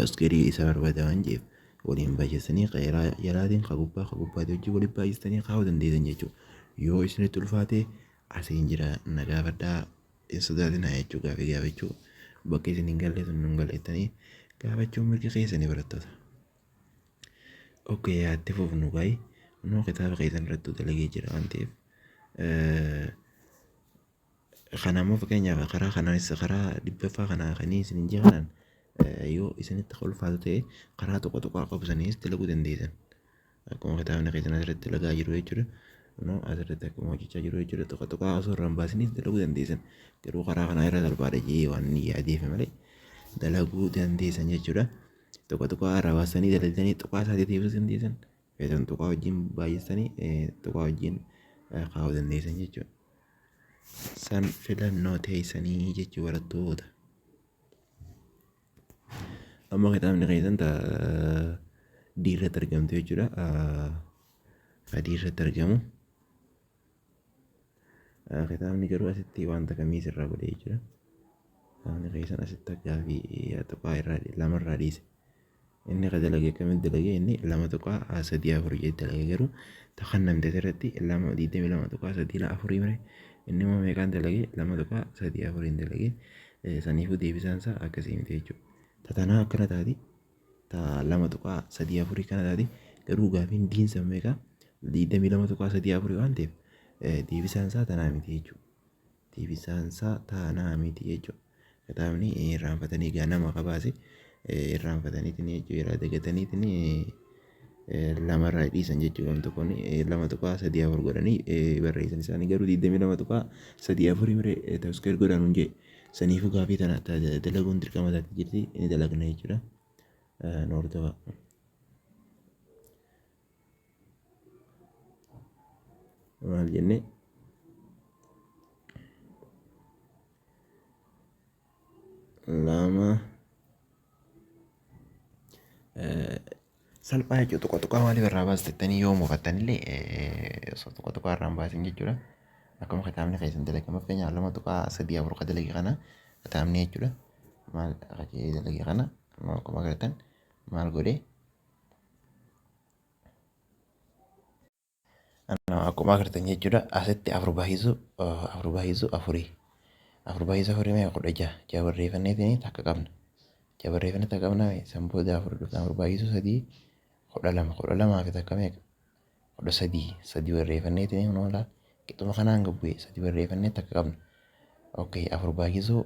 iskeerii isa barbaada waan jeef, waliin baay'istanii qeeraa jalaatiin ka gubbaa ka gubbaatti hojii waliin baay'istanii kaa'uu dandeessan jechuudha. Yoo isinitti ulfaate asiin jira, na gaafadhaa, hin sodaatinaa jechuu, gaafii gaafachuu, bakka isin hin galle sun hin gallettanii gaafachuun mirga keessanii, barattoota. Okay, yaatti fufnu ga'i. Noo kitaaba keessan irratti dalagee jira waan ta'eef. Kana immoo fakkeenyaaf karaa kanaanis karaa dhibbaffaa kanaa kan isin hin kanaan yoo isinitti ulfaatu ta'e, karaa tokko tokko qabsaniis dalaguu dandeessan. Akkuma kitaabni keessan asirratti dalagaa jiru jechuudha. No, asirratti akkuma hojjechaa jiru jechuudha. Tokko tokko osoo irra hin baasinis dalaguu dandeessan. Garuu karaa kanaa irra salphaadha jee waan inni yaadeef malee dalaguu dandeessan jechuudha. Tokko tokko irraa baasanii dalaganii tuqaa isaatii deebisuu dandeessan. Feetan tuqaa wajjin baay'isanii tuqaa wajjin kaa'uu dandeessan jechuudha. San filannoo teessanii jechuu, barattoota. Amma kitaabni keessan D irratti argamtu jechuudha. D irratti argamu. Kitaabni garuu asitti wanta kamiis irraa godhe jechuudha. Kitaabni keessan asitti gaaffii tuqaa irraa lamarraa dhiise. Inni ka dalage akkamitti dalage? Inni 2.34 jedhee dalage, garuu takannamte asirratti lama 22.3 afurii mire, inni immoo meeqaan dalage? 2.34n dalage. Saniifuu deebisaan isaa akkasii miti jechuudha. Tatanaa akkana taati. Ta 2.34 kana taate. Garuu gaafiin diinsa meeqa? 22.34 waan ta'eef deebisaan isaa tanaa miti jechuudha. Deebisaan isaa tanaa miti jechuudha. Kitaabni irraanfatanii egaa nama kabaase irraanfataniitiin jechuudha, irraa dagataniitiin lamarraa dhiisan jechuudha. Gam tokkoon 2.34 godhanii barreessan isaanii, garuu 22.34 miree ta'us godhan hun jee. Saniifuu gaafii tana dalaguun dirqama taate jirti, ni dalagna jechuudha. Nu hordofaa. Maal jennee? Lama salphaa jechuudha. Tuqa tuqaa maaliif irraa baastettanii yoo mufattanillee osoo tuqa tuqaa irraa hin baasin jechuudha. Akkuma kitaabni keessan dalagame, fakkeenyaaf 2.34 ka dalage kana kitaabni jechuudha. Maal akka dalage kana akkuma agartan maal godhe? Akkuma agartan jechuudha, asitti afur baay'isu afur baay'isu afurii. Afur baay'isu afurii meeqa? 16. Jaha barreeffanneetiin takka qabna. Jaha barreeffannee takka qabna. San booda afur dhufna. Afur baay'isu sadii 12. 12 fi takka meeqa? 13. Sadii barreeffanneetiin kun oolaa. Qixxuma kanaan gabbu'e, sadii barreeffannee takka qabna. Okay, afur baay'isu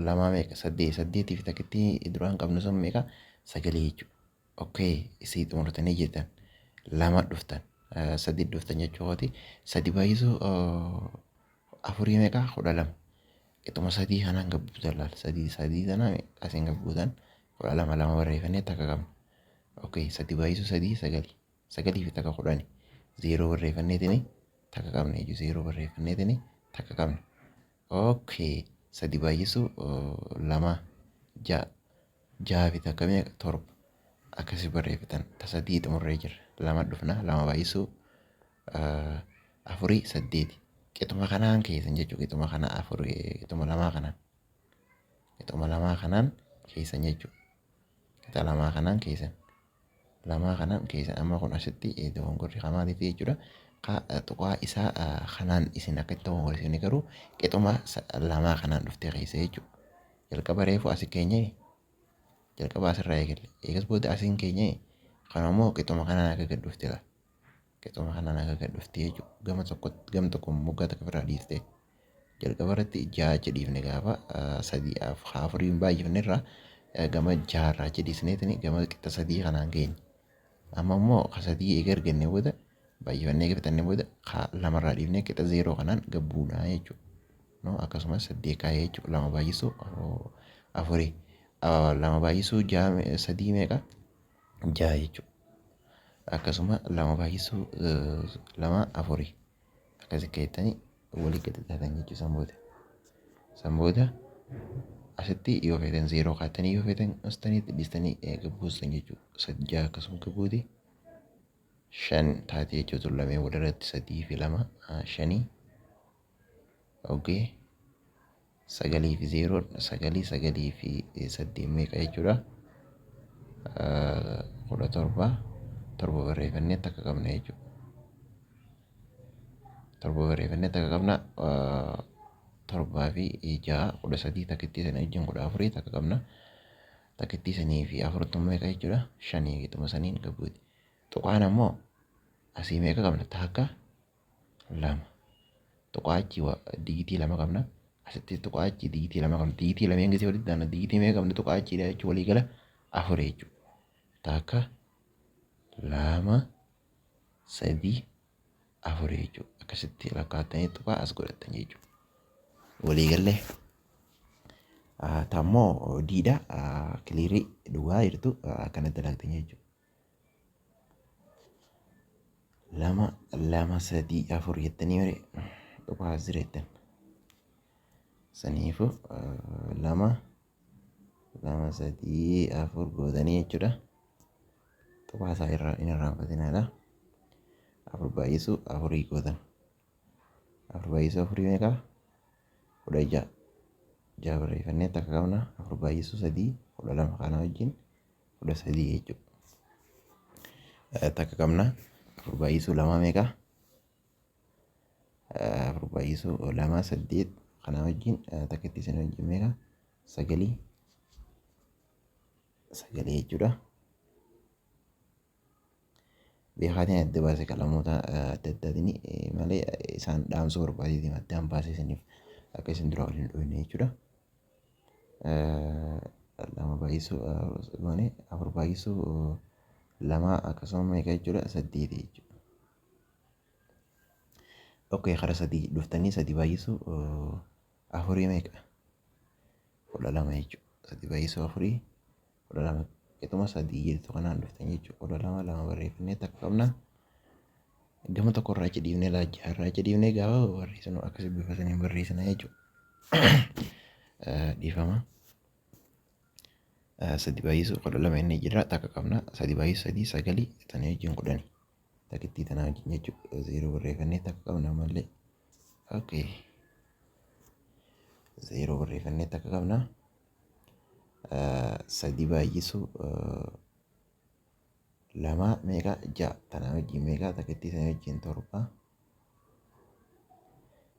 lamaa meeqa? Saddeet. Saddeetii fi takkitti duraan qabnu sun meeqa? Sagalii jechuudha. Okay, isii xumurtanii jirtan. Lama dhuftan. Sadi dhuftan jechuudha. Sadi baay'isu afurii meeqa? 12. Qixxuma sadii kanaan gabbuutan laal. Sadii sadii tana asiin gabbuutan 12, lama barreeffannee takka qabna. Okay, sadi baay'isu sadii sagali. Sagalii fi takka 10. Zeeroo barreeffanneetini takka qabna jechuudha. Zeeroo barreeffanneetini takka qabna. Okay, sadi baay'isu lama ja'a. Ja'a fi takka meeqa? Torba. Akkasi barreeffatan. Ta sadii xumurree jirra. Lama dhufna. Lama baay'isuu afurii saddeeti. Qixuma kanaan keessan jechuudha. Qixuma kana afur, qixuma lamaa kanaan. Qixuma lamaa kanaan keessan jechuudha. Qixa lamaa kanaan keessan. Lamaa kanaan keessan. Amma kun asitti dogongorri maaliif jechuudha? Ka tuqaa isaa kanaan isin akka itti dogongorsiifne, garuu qixuma lamaa kanaan dhuftee keessa jechuudha. Jalqaba reefu asi keenya, jalqaba asirraa eegalle. Eegas booda asiin keenya kana immoo qixuma kanaan akka gad dhufte laal. Qixuma kanaan akka gad dhufte jechuudha. Gama tokko gam tokko moggaa takka ofirraa dhiifte. Jalqaba irratti ja'a achi dhiifne, gaafa sadii afuriin baay'ifne irraa gama ja'arraa achi dhiisneetini gama qixa sadii kanaan geenye. Amma immoo ka sadii eega arganne booda, baay'ifannee eega fixannee booda, ka lamarraa dhiifnee qixa zeeroo kanaan gad buunaa jechuudha. No, akkasumas saddeet kaa'ee jechuudha. Lama baay'isuu afurii. Lama baay'isuu ja'a sadii meeqa? Ja'a jechuudha. Akkasuma lama baay'isuu lama afurii. Akkasi keettanii walii gadi taatan jechuudha san booda. San booda asitti yoo feetan zeeroo kaatanii, yoo feetan ustanii dhiistanii gabbuustan jechuudha. Ja'a akkasuma gabbuuti. Shan taate jechuudha, lameen walirratti sadii fi lama shanii. Okay. Sagalii fi zeeroon sagalii, sagalii fi saddeet meeqa jechuudha? 17. Torba barreeffannee takka qabna jechuudha. Torba barreeffannee takka qabna. Torbaa fi ja'a 13, takkittii sana wajjin 14 takka qabna. Takkittii sanii fi afurtu meeqa jechuudha? Shanii qixuma saniin gabbuuti. Tuqaan ammoo asii meeqa qabna? Takka, lama. Tuqaa achi digitii lama qabna. Asitti tuqaa achi digitii lama qabna. Digitii lameen gisee walitti daana digitii meeqa qabna? Tuqaa achiidha jechuun walii gala afur jechuudha. Takka, lama, sadii, afur jechuudha. Akkasitti lakkaa'attanii tuqaa as godhattan jechuudha. Walii gallee. Tammoo diidha kiliirii dhugaa jirtu akkanatti dalagtan jechuudha. Lama, lama, sadii, afur jettanii bare tuqaa as jira jettan. Saniifuu lama, lama, sadii, afur gootanii jechuudha. Tuqaa isaa irraa hin irraanfatinaadha. Afur baay'isuu afurii gootan. Afur baay'isuu afurii meeqa? 16. Jaha barreeffannee takka qabna. Afur baay'isuu sadii 12, kana wajjin 13 jechuudha. Takka qabna. Afur baay'isuu lama meeqa? Afur baay'isuu lama saddeet, kana wajjin takka itti isin wajjin meeqa? Sagalii. Sagalee jechuudha. Beekaatiin adda baase qalamoota adda addaatiin malee isaan dhaamsuu barbaadeetiin addaan baasee isiniif akka isin dura waliin dhoofne jechuudha. Lama baay'isuu goone afur baay'isuu lama akkasuma meeqa jechuudha saddeeti jechuudha. Okay, karaa sadii dhuftanii sadii baay'isuu afurii meeqa? 12 jechuudha. Sadii baay'isuu afurii 12 qixuma sadii jettu kanaan dhuftan jechuudha. 12 lama barreeffannee takka qabna. Gama tokko irraa achi dhiifnee laajjaa irraa achi dhiifnee gaafa barreessinu akkasii bifa saniin barreessina jechuudha. Dhiifama. Sadii baay'isuu 12 inni jira takka qabna. Sadii baay'isuu sadii sagalii tanii wajjin kudhani. Takittii tanaa wajjin jechuudha. Zeeroo barreeffannee takka qabna ammallee. Okay. Zeeroo barreeffannee takka qabna. Sadii baay'isuu lama meeqa ja'a tanaa wajjin meeqa takittii sanii wajjin torba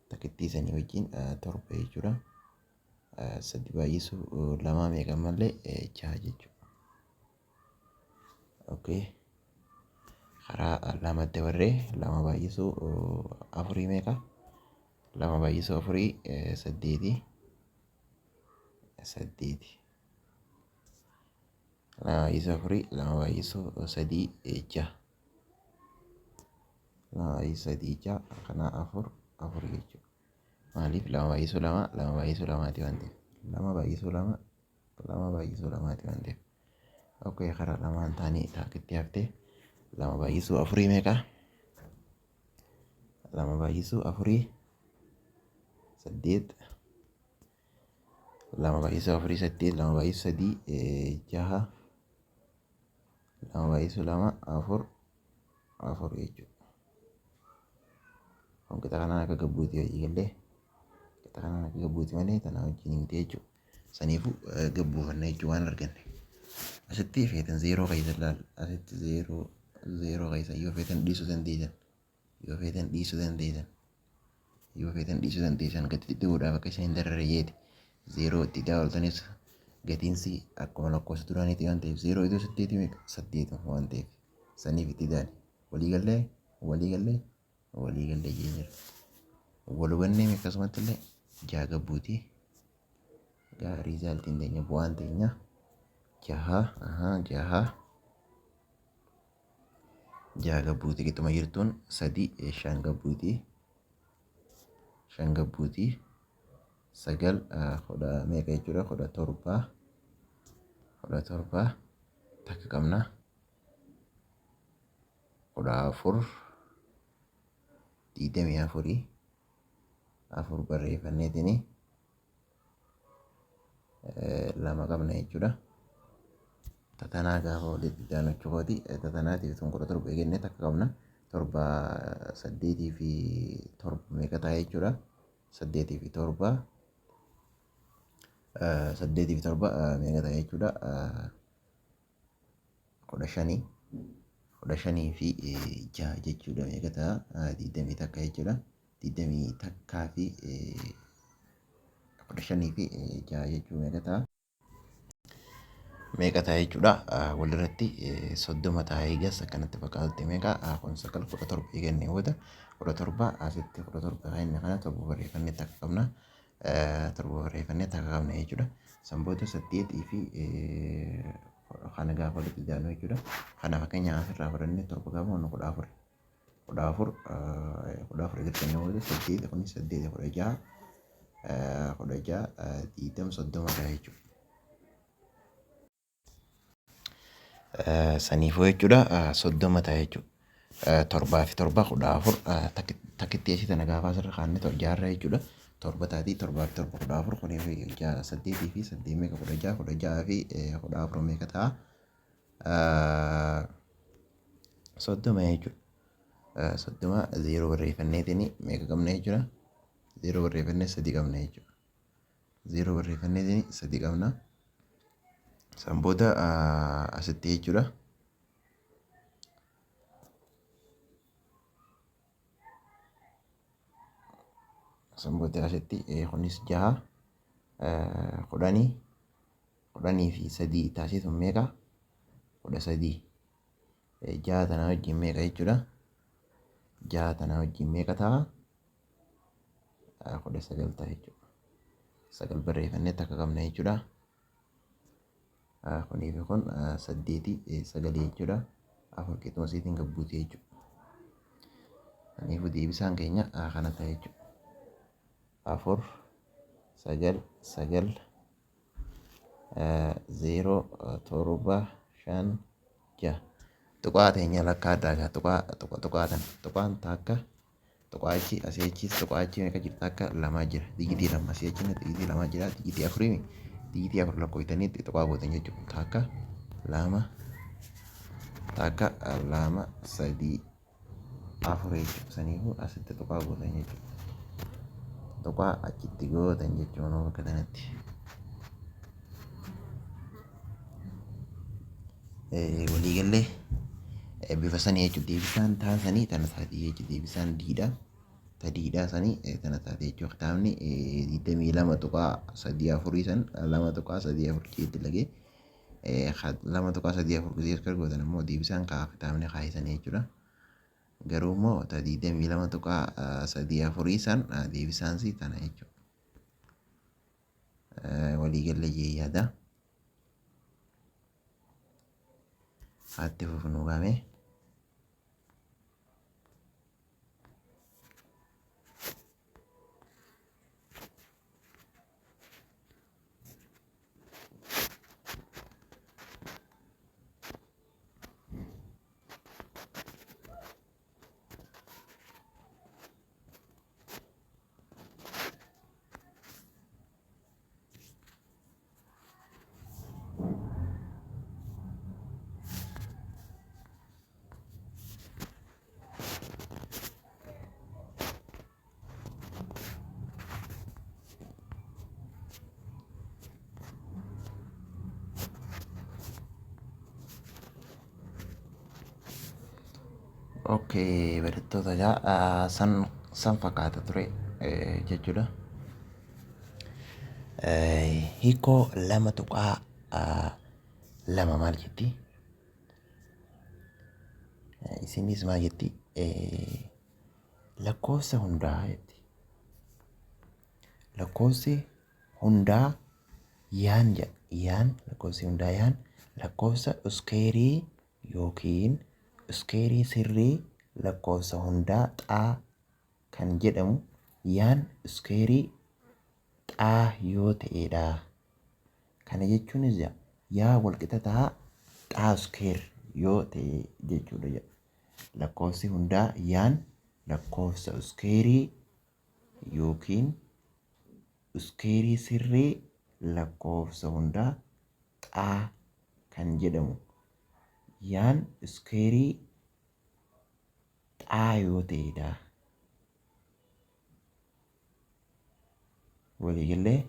takittii sanii wajjin torba jechuudha. Sadii baay'isuu lama meeqa ammallee ja'a jechuudha. Okay. Karaa lama dabarree lama baay'isuu afurii meeqa? Lama baay'isuu afurii saddeeti. Saddeeti. Lama baay'isuu afurii lama baay'isuu sadii ja'a. Lama baay'isuu sadii ja'a kanaa afur afur jechuudha. Maaliif lama baay'isuu lama lama baay'isuu lamaati waan ta'eef. Lama baay'isuu lama lama baay'isuu lamaati waan ta'eef. Okay, karaa lamaan taanii taakkitti haftee lama baay'isuu afurii meeqa? Lama baay'isuu afurii saddeet. Lama baay'isuu afurii saddeet. Lama baay'isuu sadii jaha. Lama baay'isuu lama afur afur jechuudha. Kun qixa kanaan akka gabbuuti hojii gallee qixa kanaan akka gabbuuti malee tanaa wajjin himte jechuudha. Saniifuu gabbuufanna jechuudha waan arganne. Asitti feetan zeeroo keessa laal asitti zeeroo zeeroo keessa yoo feetan dhiisuu dandeessan yoo feetan dhiisuu dandeessan yoo feetan dhiisuu dandeessan gadi xixiqqoodhaaf akka isin hin dararre jeeti zeeroo itti dabaltanis gatiinsi akkuma lakkoofsa duraaniiti waan ta'eef zeeroo iddoo saddeeti meeqa saddeetuma waan ta'eef saniif itti daali. Walii gallee walii gallee walii gallee jee jira. Wal hubannee akkasumatti illee jaha gabbuuti. Gaa riizaaltiin teenya bu'aan teenya jaha ahaa jaha jaha gabbuuti qixxuma jirtuun sadi shan gabbuuti shan gabbuuti sagal kudha meeqa jechuudha 17 17 takka qabna. 14 24 afur barreeffanneetini lama qabna jechuudha. Tatanaa gaafa walitti daanachuu kooti tatanaatiif tun 17 eegenne takka qabna. Torba saddeetii fi torba meeqa ta'a jechuudha. Saddeetii fi torba saddeetii fi torba meeqa ta'a jechuudha. 15 15 fi 6 jechuudha meeqa ta'a 21 jechuudha 21 fi 15 fi 6 jechuun meeqa ta'a meeqa ta'a jechuudha walirratti 30 ta'a eegas akkanatti fakkaatutti meeqa kun 9 17 eegannee booda 17 asitti 17 kan kana torba barreeffannee takka qabna torba barreeffannee takka qabna jechuudha. San booda saddeetii fi kana gaafa walitti daanu jechuudha. Kana fakkeenya asirraa fudhannee torba gaafa hunna 14. 14 14 eeggatanii booda saddeet kunis saddeet 16 16 20 30 ta'a jechuudha. Saniifuu jechuudha 30 ta'a jechuudha. Torbaa fi torba 14 takkitti asii tana gaafa asirra kaanne jaarra jechuudha. Torba taati torbaa fi torba 14 kunii fi ja'a saddeetii fi saddeet meeqa 16 16 fi 14 meeqa ta'a? 30 jechuudha. 30 zeeroo barreeffanneetiin meeqa qabna jechuudha. Zeeroo barreeffannee sadi qabna jechuudha. Zeeroo barreeffanneetiin sadi qabna. San booda asitti jechuudha. San booda asitti kunis jaha kudhanii Kudhanii fi sadii taasisuun meeqa? 13. Jaha tanaa wajjin meeqa jechuudha? Jaha tanaa wajjin meeqa ta'a? 19 ta'a jechuudha. Sagal barreeffannee takka qabna jechuudha. Kunii fi kun saddeeti sagalii jechuudha. Afur qixuma isiitiin gabbuuti jechuudha. Kanaafuu deebisaan keenya kana ta'a jechuudha. 4 9 9 0 7 5 6. Tuqaa teenya lakkaadhaa egaa tuqaa tuqa tuqaa tana tuqaan takka tuqaa achi asii achis tuqaa achi meeqa jirta akka lamaa jira digitii lama asii achi digitii lamaa jira digitii afurii digitii afur lakkoftanii tuqaa gootan jechuudha takka lama takka lama sadii afur jechuudha saniifuu asitti tuqaa gootan jechuudha tuqaa achitti gootan jechuudha bakka kanatti. Waliigallee bifa sanii jechuudha deebisaan taan sanii tana taati jechuudha deebisaan diidha ta diidhaa sanii tana taate jechuudha kitaabni 22.34 san 2.34 jeetti lagee 2.34 gisee iskar gootan immoo deebisaan kaa kitaabni kaayisanii jechuudha. Garuu immoo ta 22.34 san deebisaan si tana jechuudha. Waliigallee jee yaada. Haatti fufnuu gaame. Okay, barattoota egaa san san fakkaata ture jechuudha. Hiikoo 2.2 maal jetti? Isinis maal jetti? Lakkoofsa hundaa jetti. Lakkoofsi hundaa yaan jedha. Yaan lakkoofsi hundaa yaan lakkoofsa iskeerii yookiin iskeerii sirrii lakkoofsa hundaa xaa kan jedhamu yaan iskeerii xaa yoo ta'edha. Kana jechuunis yaa walqixa ta'a xaa iskeer yoo ta'e jechuudha jedha. Lakkoofsi hundaa yaan lakkoofsa iskeerii yookiin iskeerii sirrii lakkoofsa hundaa xaa kan jedhamu yaan iskeerii xaa yoo ta'edha. Waliigallee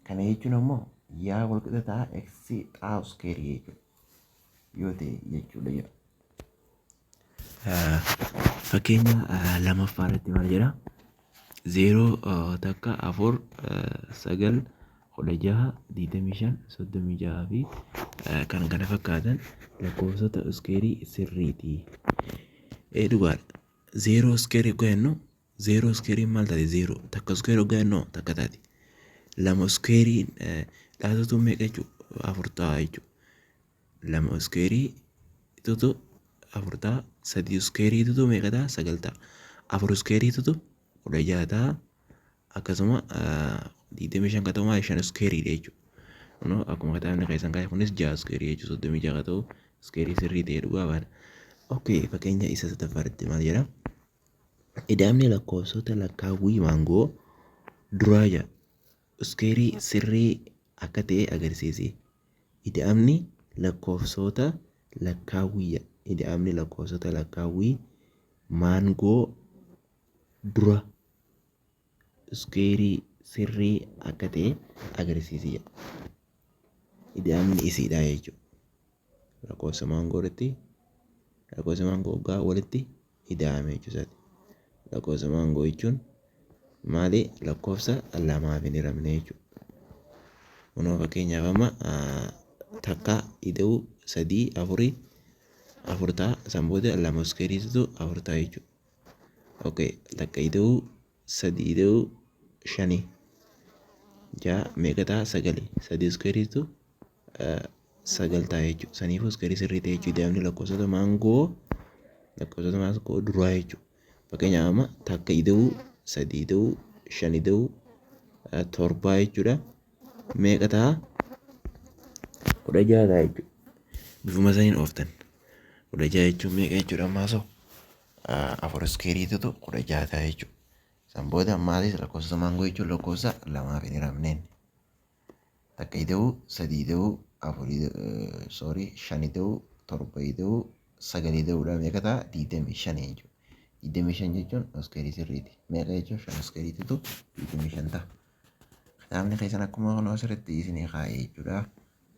kana jechuun ammoo yaa walqixa ta'a x xaa iskeerii jechuudha. Yoo ta'e jechuudha jedha. Fakkeenya lamaffaa irratti maal jedha? 0 takka 4 9 16 25 36 fi kan kana fakkaatan lakkoofsota iskeerii sirriiti. Ee dhugaadha. 0 iskeerii hoggaa jennu 0 iskeeriin maal taati? 0 takka iskeerii hoggaa jennu takka taati. Lama iskeeriin dhaatutu meeqa jechuudha? Afur ta'a jechuudha. Lama iskeerii tutu afur ta'a. Sadii iskeerii tutu meeqa ta'a? Sagal ta'a. Afur iskeerii tutu 16 ta'a. Akkasuma 25 kan ta'u maali? Shan iskeeriidha jechuudha. Kunoo akkuma kitaabni keessan kaa'e kunis ja'a iskeerii jechuudha. 36 kan ta'u iskeerii sirrii ta'e dhugaa baana. Okay, fakkeenya isa sadaffaa irratti maal jedha? Ida'amni lakkoofsota lakkaawwii maangoo duraa jedha. Iskeerii sirrii akka ta'e agarsiisi. Ida'amni lakkoofsota lakkaawwii jedha. Ida'amni lakkoofsota lakkaawwii maangoo dura iskeerii sirrii akka ta'e agarsiisi jedha. Ida'amni isiidha jechuudha. Lakkoofsa maangoo irratti lakkoofsa maangoo hoggaa walitti ida'ame jechuusaati. Lakkoofsa maangoo jechuun maali? Lakkoofsa lamaaf hin hiramne jechuudha. Kunoo fakkeenyaaf amma takka ida'uu sadii afurii afur ta'a. San booda lama iskeeriitu afur ta'a jechuudha. Okay, takka ida'uu sadii ida'uu shanii ja'a meeqa ta'a? Sagali. Sadii iskeeriitu sagal ta'a jechuudha. Saniifuu iskeerii sirrii ta'e jechuudha. Ida'amni lakkoofsota maangoo lakkoofsota maangoo duraa jechuudha. Fakkeenyaaf amma takka ida'uu sadii ida'uu shan ida'uu torbaa jechuudha. Meeqa ta'a? 16 ta'a jechuudha. Bifuma saniin ooftan. 16 jechuun meeqa jechuudha ammaa soo? Afur iskeeriitutu 16 ta'a jechuudha. San booda ammaatis lakkoofsa maangoo jechuun lakkoofsa lamaaf hin hiramneen. Takka ida'uu sadii ida'uu afur sorry shan ida'uu torba ida'uu sagal ida'uudha meeqa ta'a? 25 jechuudha. 25 jechuun iskeerii sirriiti. Meeqa jechuun shan iskeeriitutu 25 ta'a. Kitaabni keessan akkuma kun asirratti isinii kaa'e jechuudha.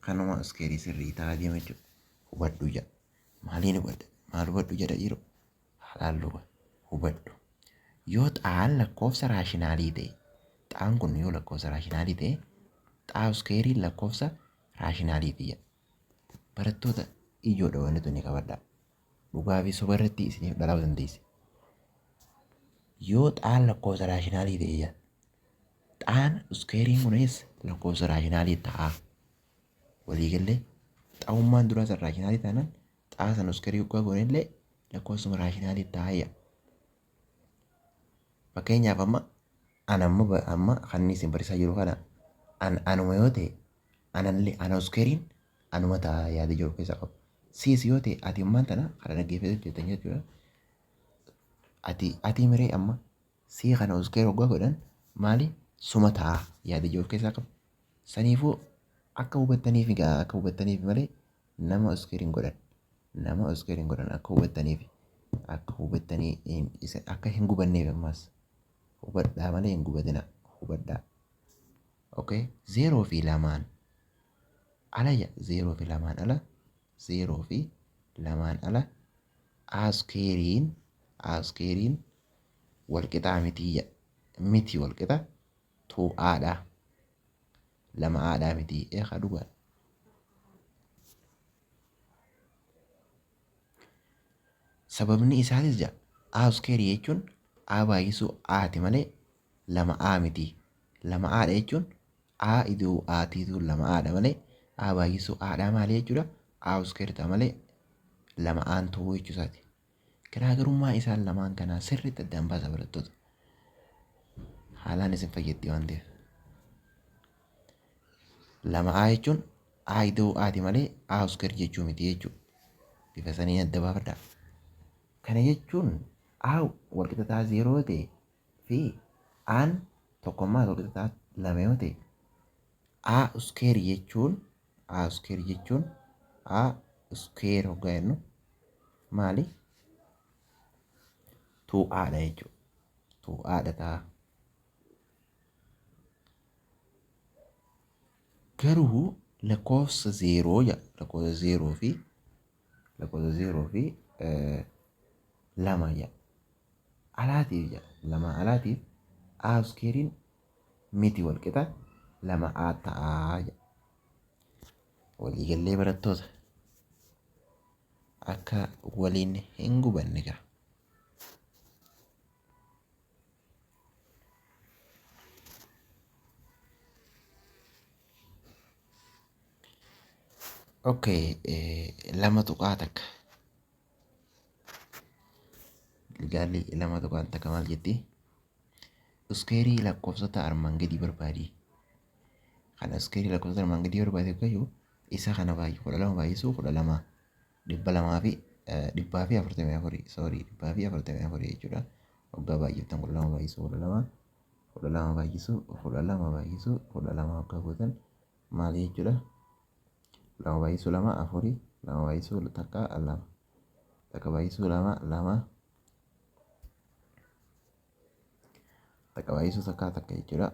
Kanuma iskeerii sirrii ta'a deema jechuudha. Hubadhu jedha. Maaliin hubadha? Maal hubadhu jedha jiru? Haalaan hubadhu. Yoo xaan lakkoofsa raashinaalii ta'e, xaan kun yoo lakkoofsa raashinaalii ta'e, xaa iskeeriin lakkoofsa raashinaaliiti jedha. Barattoota ijoodha wanti tuni qabadhaa. Dhugaa fi soba irratti isiniif dhalaa dandeessi. Yoo xaan lakkoofsa raashinaalii ta'e jedha. Xaan iskeeriin kunis lakkoofsa raashinaalii ta'a. Waliigallee xaa'ummaan duraa san raashinaalii taanaan xaa san iskeerii yoggaa goone illee lakkoofsuma raashinaalii ta'a jedha. Fakkeenyaaf amma ana amma amma kan inni isin barsiisaa jiru kana an anuma yoo ta'e anallee ana iskeeriin anuma ta'a yaada jiru keessa qabu. Siis yoo ta'e ati ammaan tana kana dhaggeeffatee hojjetan jechuudha. Ati ati miree amma sii kana iskeer hoggaa godhan maali suma ta'a yaada jiru keessaa qabu. Saniifuu akka hubattaniif egaa akka hubattaniif malee nama iskeer hin godhan. Nama iskeer hin godhan akka hubattaniif akka hubattanii akka hin gubanneef ammas hubadhaa malee hin gubatina hubadhaa. Okay, zeeroo fi lamaan ala zeeroo fi lamaan ala zeeroo fi lamaan ala askeeriin askeeriin walqixaa mitii jedha. Miti walqixa tuu aadhaa lama aadhaa mitii eekaa dhugaadha. Sababni isaatis jedha a iskeerii jechuun a baay'isuu aati malee lama a miti. Lama aadha jechuun a ida'uu aatiitu lama aadha malee a baay'isuu aadhaa maali jechuudha? A iskeer ta'a malee lama aan ta'uu jechuu isaati. Garaagarummaa isaan lamaan kanaa sirriitti addaan baasa barattoota. Haalaan isin fayyaddi waan ta'eef. Lama a jechuun a ida'uu aati malee a iskeer jechuu miti jechuudha. Bifa saniin adda baafadhaa. Kana jechuun a walqixa ta'a zeeroo ta'e fi aan tokkummaa walqixa ta'a lama yoo ta'e a iskeer jechuun a iskeer jechuun a iskeer hoggaa jennu maali? Tuu aadha jechuudha. Tuu aadha ta'a. Garuu lakkoofsa zeeroo jedha. Lakkoofsa zeeroo fi lakkoofsa zeeroo fi lama jedha. Alaatiif jedha. Lama alaatiif a iskeeriin miti walqixa lama a ta'a jedha. Waliigallee barattoota akka waliin hin gubanne gaa. Okay, 2.1. Gaalli 2.1 maal jetti? Iskeerii lakkoofsota armaan gadii barbaadi. Kana iskeerii lakkoofsota armaan gadii barbaadi gayu isa kana baay'ee 12 baay'isuu 12 dhibba lamaa fi dhibbaa fi afurtamii afurii sorry dhibbaa fi afurtamii afurii jechuudha. Waggaa baay'iftan 12 baay'isuu 12 12 baay'isuu 12 baay'isuu 12 waggaa gootan maali jechuudha? Lama baay'isuu lama afurii lama baay'isuu takka lama takka baay'isuu lama lama takka baay'isuu takka takka jechuudha.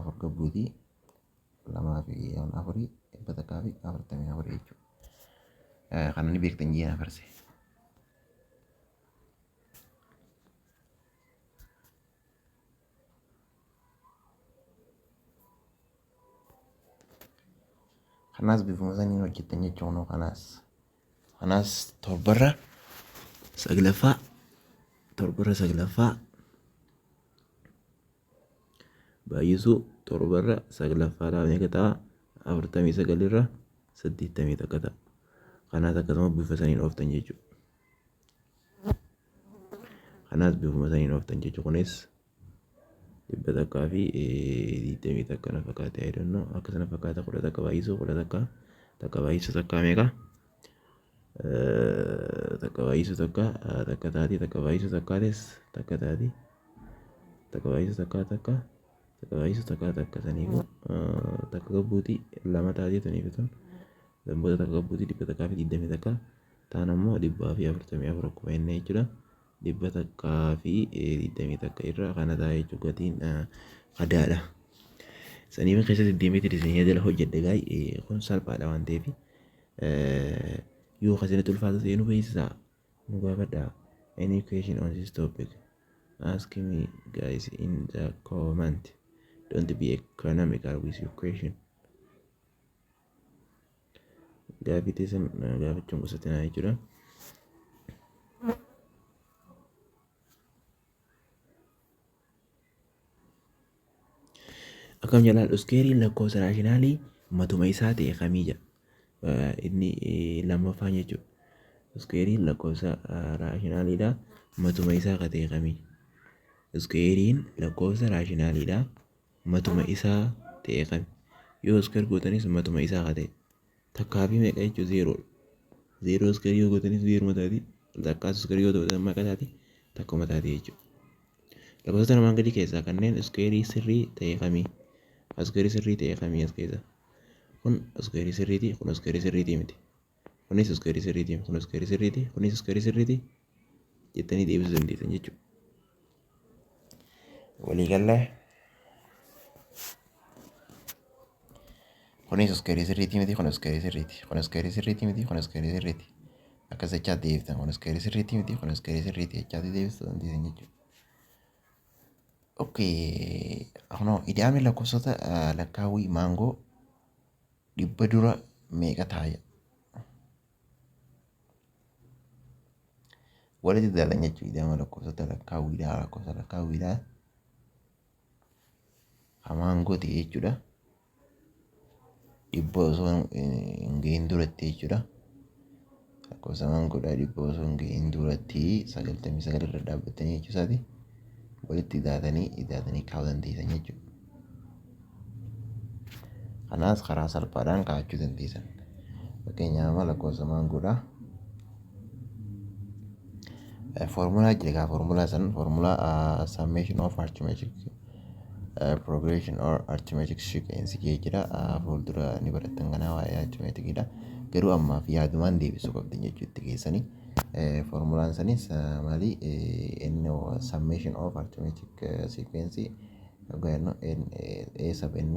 Afur gabbuutii lamaa fi afurii 144 jechuudha. Kana ni beektan jeen afarse. Kanaas bifuma saniin hojjettan jechuun kanaas. Kanaas torbarra saglaffaa, torbarra saglaffaa baay'isuu torbarra saglaffaadhaa meeqa ta'a? 49 irra 81 ta'a. Kanaas akkasuma bifa saniin ooftan jechuudha. Kanaas bifuma saniin ooftan jechuudha. Kunis 121 na fakkaate, I don't know, akkasuma fakkaata. 11 baay'isuu 11, takka baay'isuu takka meeqa? Takka baay'isuu takka takka taati, takka baay'isuu takkaatis takka taati, takka baay'isuu takka takka, takka baay'isuu takka takka, saniifuu takka gabbuutii lama taati tuniif tun damboota takka gabbuutii 121 taan ammoo 144 akkuma inni jechuudha. 121 irra kana ta'a jechuudha gatiin adaadha. Saniif keessa deddeemeeti isin jala hojjedhe gaay kun salphaadha waan ta'eef yoo akkasinitti ulfaatu ta'e nu beeksisaa, nu gaafadhaa. Any question on this topic, ask me guys in the comment. Don't be economical with your question. Gaaffii teessan gaafachuun qusatinaa jechuudha. Akkam jalaa iskeeriin lakkoofsa raashinaalii matuma isaa ta'e kamii jedha. Inni lammaffaan jechuudha. Iskeeriin lakkoofsa raashinaaliidha. Matuma isaa ka ta'e kamii? Iskeeriin lakkoofsa raashinaaliidha. Matuma isaa ta'e kami? Yoo square gootanis matuma isaa ka ta'e. Takkaa fi meeqa jechuun zeeroodha. Zeeroo square yoo gootanis zeeruma taati. Takkaas square yoo ta'u meeqa taati? Takkuma taati jechuudha. Lakkoofsota armaan gadii keessaa kanneen iskeerii sirrii ta'e kamii? Iskeerii sirrii ta'e kamii as keessa? Kun iskeerii sirriiti, kun iskeerii sirriitii miti. Kunis iskeerii sirriiti, kun iskeerii sirriiti, kunis iskeerii sirriiti jettanii deebisuu dandeessan jechuudha. Waliigallee kunis iskeerii sirriitii miti, kun iskeerii sirriiti, kun iskeerii sirriitii miti, kun iskeerii sirriiti. Akkas jechaa deebiftan, kun iskeerii sirriitii miti, kun iskeerii sirriiti jechaa deebisuu dandeessan jechuudha. Okay, kunoo ida'amni lakkoofsota lakkaawwii maangoo 100 dura meeqa ta'a? Walitti dabalan jechuudha ida'ama lakkoofsota lakkaawwiidhaa, lakkoofsa lakkaawwiidhaa kan maangoo ta'e jechuudha. 100 osoo hin gahin duratti jechuudha. Lakkoofsa maangoodhaa 100 osoo hin gahin duratti 99 irra dhaabbatanii jechuu isaati. Walitti idaatanii idaatanii kaa'uu dandeessan jechuudha. Kanaas karaa salphaadhaan kaa'achuu dandeessan. Fakkeenyaaf amma lakkoofsa maangoodhaa foormulaa jira egaa foormulaa san foormulaa summation of arithmetic progression or arithmetic sequence jee jira, fuuldura ni barattan kanaa waa'ee arithmeticidha. Garuu ammaaf yaadumaan deebisuu qabdan jechuu itti geessanii. Foormulaan sanis maali? Inni summation of arithmetic sequence jennu a sub n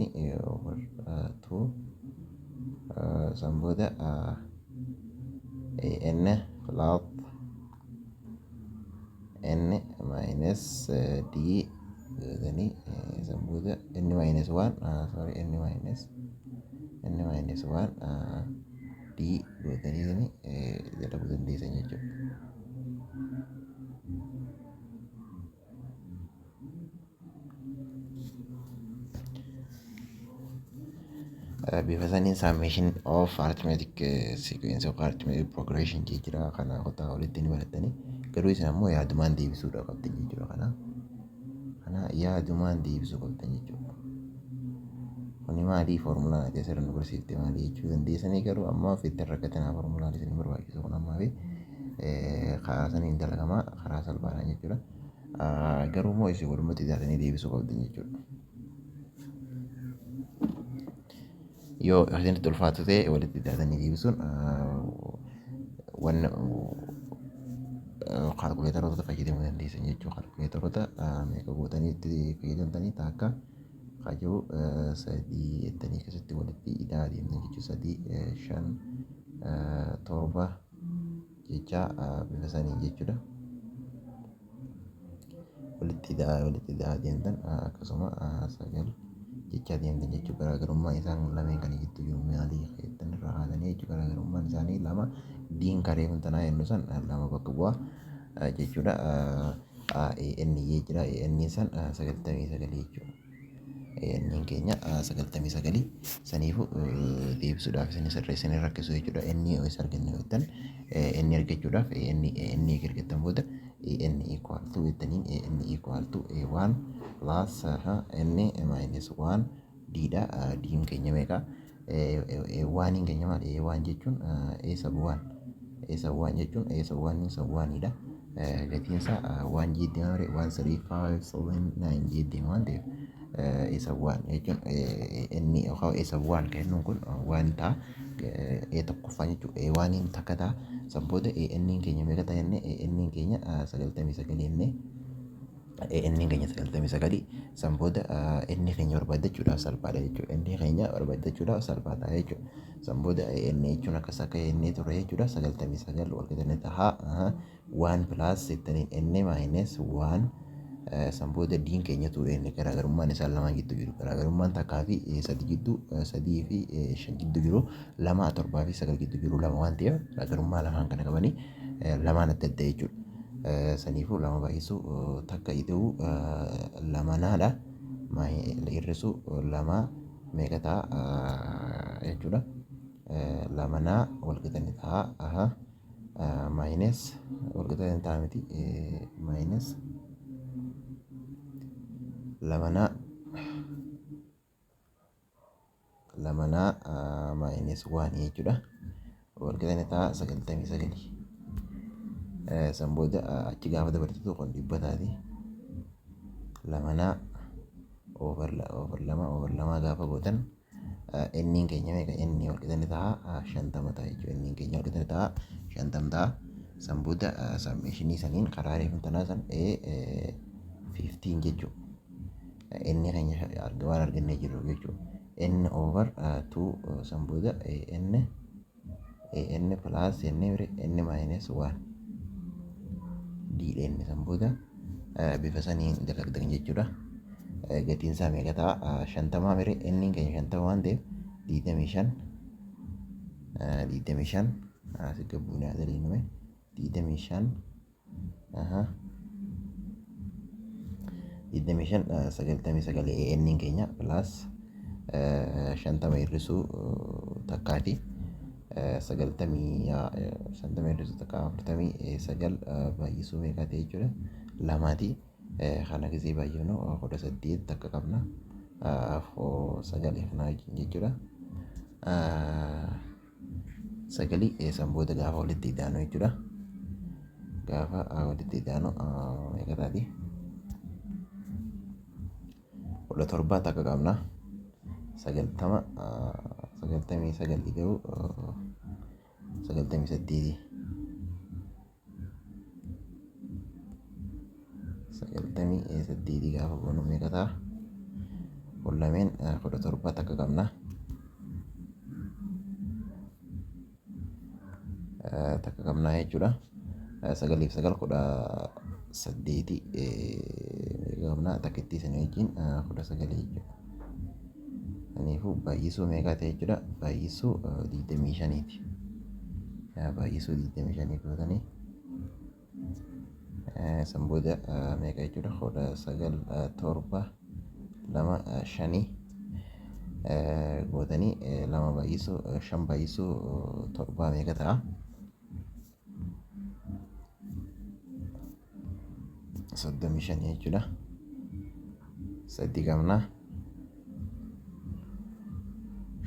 over 2, san booda n plus n minus d godhanii, san booda n minus 1, sorry, n minus 1 d godhanii dalaguu dandeessan jechuudha. Bifa saniin summation of arithmetic sequence of arithmetic progression jira, kana kutaa olitti ni barattanii, garuu isin ammoo yaadumaan deebisuudha qabdan jechuudha. Kana yaadumaan deebisuu qabdan jechuudha. Kuni maalii, foormulaan ati asirra nu barsiifte maalii jechuu dandeessanii, garuu ammaa ofitti hin rakkatinaa, foormulaan isin barbaachisu kun ammaa fi karaa saniin dalagamaa karaa salphaadhaan jechuudha. Garuu immoo isin walumatti idaatanii deebisuu qabdan jechuudha. Yoo isinitti ulfaatu ta'e walitti idaatanii deebisuun wanna kaalkuleetaroota fayyadamuu dandeessan jechuudha. Kaalkuleetaroota meeqa gootanii itti fayyadamtanii takka kajoo sadii jettanii akkasitti walitti idaa deemtan jechuudha. Sadii, shan, torba jecha bifa saniin jechuudha. Walitti idaa walitti idaa deemtan akkasuma sagal Jechaa deemtan jechuudha. Garaagarummaa isaan lameen kana gidduu jiru maalii jettan irraa kaasanii jechuudha. Garaagarummaan isaanii lama diin karee tanaa jennu san lama bakka bu'aa jechuudha. N jira, N san 99 jechuudha. N keenya 99 saniifuu deebisuudhaaf isin sirreessanii rakkisu jechuudha. N isa arganne jettan, N argachuudhaaf N argattan booda N equal to jettaniin N equal to A1 plus N minus 1 D dha. D'n keenya meeqa? Oneiin keenya maali? A1 jechuun A sub 1. A sub 1 jechuun A sub 1 sub 1 dha. Gatiin isaa 1 jeeddee malee 1 3 5 7 9 jeeddee waan ta'eef, A sub 1 jechuun inni yookaan A sub 1 kennuun kun waan ta'a. A tokkoffaa jechuudha. A oneiin takka ta'a. San booda A N keenya meeqa ta'a jennee? A N keenya 99 jennee. N keenya 99. San booda N keenya barbaaddachuudhaaf salphaadha jechuudha. N keenya barbaaddachuudhaaf salphaadha jechuudha. San booda N jechuun akkas akka N ture jechuudha. 99 wal qixxee ta'a. 1 plus jettaniin N minus 1. San booda diin keenya ture inni garaagarummaan isaan lamaan gidduu jiru. Garaagarummaan takkaa fi sadi gidduu, sadii fi shan gidduu jiru lama, torbaa fi sagal gidduu jiru lama waan ta'eef, garaagarummaa lamaan kana qabanii lamaan adda adda jechuudha. Saniifuu lama baay'isuu takka ida'uu lama naadha. Hir'isuu lama meeqa ta'a jechuudha. Lama naa wal qixxee ta'a. Minus wal qixxee ta'a miti, minus lama naa, lama naa minus one jechuudha. Wal qixxee ta'a 99. San booda achi gaafa dabarsitu kun 100 taati. Lama naa over lama over lama gaafa gootan, N'n keenya meeqa? Inni wal qixxee ta'a 50 ta'a jechuudha. N'n keenya wal qixxee ta'a 50 ta'a. San booda summationii saniin karaa reefu tanaa san A 15 jechuudha. Inni keenya waan argannee jirru jechuudha. N over 2, san booda N N plus N N minus 1 D dha inni. San booda bifa saniin dalagdan jechuudha. Gatiin isaa meeqa ta'a? 50 mire inni keenya 50 waan ta'eef, 25, 25 asii gabbuun haa daliinume, 25, 25, 99 inni keenya plus 50 hir'isuu takkaati. 90, 50 hir'isuu takka 49 baay'isuu meeqa ta'e jechuudha? Lamaati. Kana gisee baay'ifnu 18 takka qabna. Sagal kana wajjin jechuudha. Sagalii san booda gaafa walitti idaanu jechuudha. Gaafa walitti idaanu meeqa taati? 17 takka qabna. 90, 99 ida'uu 98. 98 gaafa goonu meeqa ta'a? Kun lameen 17 takka qabna. Takka qabnaa jechuudha. Sagaliif sagal 18 meeqa qabna? Takkittii sanii wajjin 19 jechuudha. Kanaafuu baay'isuu meeqa ta'e jechuudha? Baay'isuu 25ti. Baay'isuu 25 gootanii san booda meeqa jechuudha? 19 7 2 5 gootanii, lama baay'isuu shan baay'isuu torbaa meeqa ta'a? 35 jechuudha. Sadii qabna.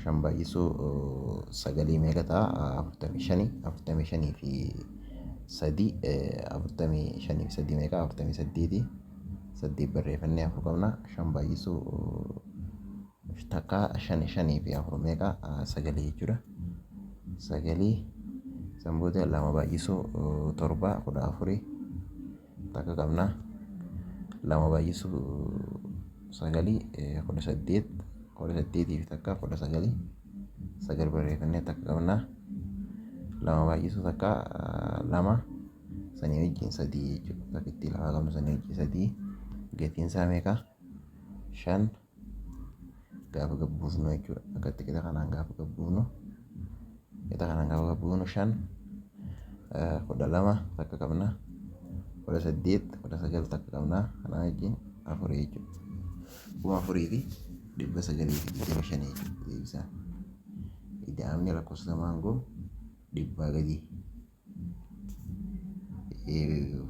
Shan baay'isuu sagalii meeqa ta'a? 45. 45 fi sadii, 45 fi sadii meeqa? 48. Saddeet barreeffannee afur qabna. Shan baay'isuu takka shan, shanii fi afur meeqa? Sagalii jechuudha. Sagalii san booda lama baay'isuu torba 14 takka qabna. Lama baay'isuu sagalii 18, 18 fi takka 19, sagal barreeffannee takka qabna. Lama baay'isuu takka lama, sanii wajjin sadii jechuudha. Takkitti lama qabnu, sanii wajjin sadii. Gatiin isaa meeqa? Shan. Gaafa gabbuusnu jechuudha. Akkatti qixa kanaan gaafa gabbuufnu, qixa kanaan gaafa gabbuufnu, 5, 12 takka qabna, 18, 19 takka qabna, kanaa wajjin afurii jechuudha. 4925 jechuudha deebisaan. Ida'amni lakkoofsa maangoo 100 gadi.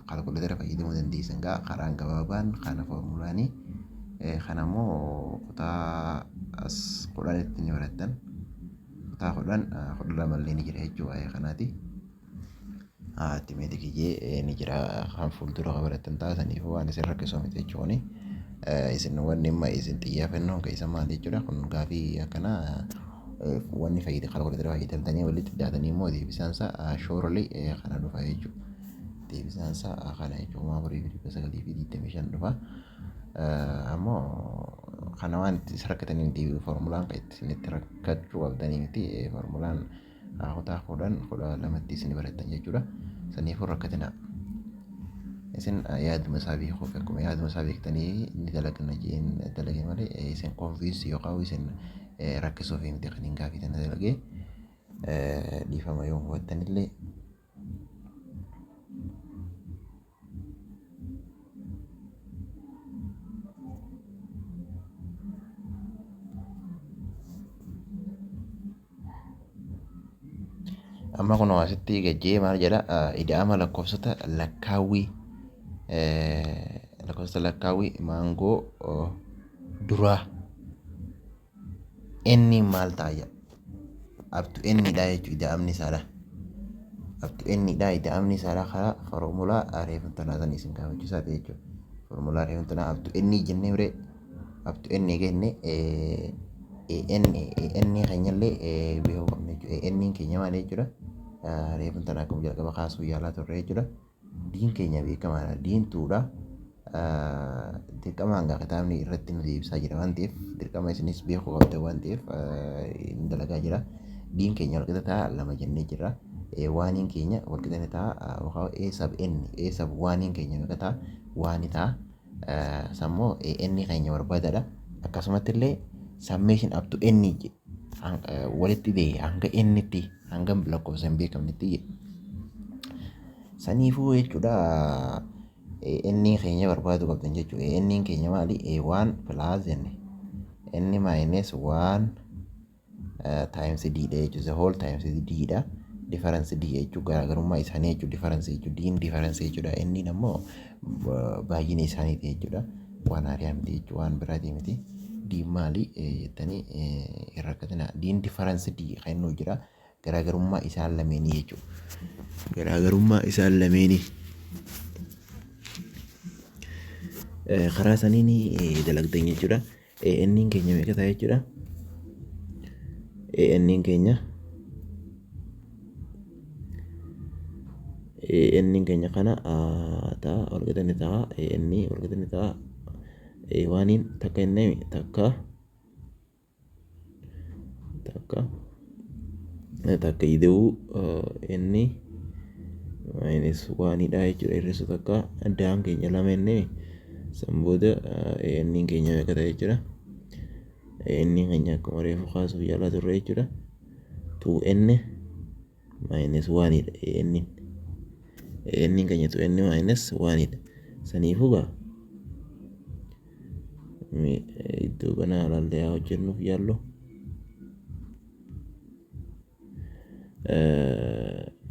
Kaalkuleetara fayyadamuu dandeessan gaa karaan gabaabaan kana foormulaanii. Kana immoo kutaa as 10tti ni barattan. Kutaa 10, 12 illee ni jira jechuudha waa'ee kanaati. Arithmetic ni jira kan fuuldura barattan taasisaniif waan isin rakkisuu miti jechuuni. Isin wanni amma isin xiyyeeffannoon keessa maal jechuudha? Kun gaafii akkanaa wanni fayyada kaalkuleetara fayyadamtanii walitti daatanii immoo deebisaan isaa surely kana dhufa jechuudha. Deebisaan isaa kana jechuudha, 4925 dhufa. Ammoo kana waan itti rakkatanii miti, foormulaan kan itti isinitti rakkachuu qabdanii miti. Foormulaan kutaa 10, 12tti isin barattan jechuudha. Saniifuu rakkatina. Isin yaaduma isaa beekuuf, akkuma yaaduma isaa beektanii ni dalagna jeen dalage malee isin confuse yookaan isin rakkisuuf miti kan hin gaafii tana dalagee. Dhiifama yoo hubattanillee. Amma kun asitti gajjee maal jedha? Ida'ama lakkoofsota lakkaawwii, lakkoofsota lakkaawwii maangoo duraa inni maal ta'a jedha. Up to n dha jechuudha ida'amni isaadha. Up to n dha ida'amni isaadha karaa foormulaa reefu tanaa san isin gaafachiisaa ta'e jechuudha. Foormulaa reefu tanaa up to n jennee biree up to n jenne n n keenyallee beekuu qabna jechuudha. N keenya maal jechuudha? Reefu tanaa akkuma jalqaba kaasuu yaalaa turre jechuudha. Diin keenya beekamaadha. Diin twodha. Dirqama hanga kitaabni irratti nu deebisaa jira waan ta'eef, dirqama isinis beekuu qabdan waan ta'eef inni dalagaa jira. Diin keenya walqixa ta'a lama jennee jirra. Oneiin keenya walqixa ni ta'a yookaan a sub n, a sub oneiin keenya meeqa ta'a? One ta'a. Sammoo n keenya barbaadadha. Akkasumatti illee summation up to n walitti ta'e hanga ntti, hanga lakkoofsa hin beekamnetti jedhe. Saniifuu jechuudha inni keenya barbaaduu qabdan jechuudha. Inni keenya maali? A1 plus jenne n minus 1 times d dha jechuudha. The whole times d dha. Difference d jechuudha, garaagarummaa isaanii jechuudha. Difference jechuudha. D'n difference jechuudha. Inni ammoo baay'ina isaaniiti jechuudha. Waan haaraa miti jechuudha. Waan biraatii miti. D maali jettanii hin rakkatina. D'n difference d kan inni jira. Garaagarummaa isaan lameenii jechuudha. Garaagarummaa isaan lameenii. Karaa saniin dalagdan jechuudha. Inni keenya meeqa ta'a jechuudha? Inni keenya inni keenya kana ta'a, walqixa ni ta'a, inni walqixa ni ta'a oneiin takka inni takka takka takka ida'uu inni minus oneidha jechuudha. Hir'isu takka daan keenya lama inni. San booda inni keenya meeqa ta'a jechuudha? Inni keenya akkuma reefu kaasuuf yaalaa turre jechuudha, 2n minus oneidha. Inni inni keenya 2n minus oneidha. Saniifuu gaa iddoo kana ilaallee haa hojjennuuf yaallu.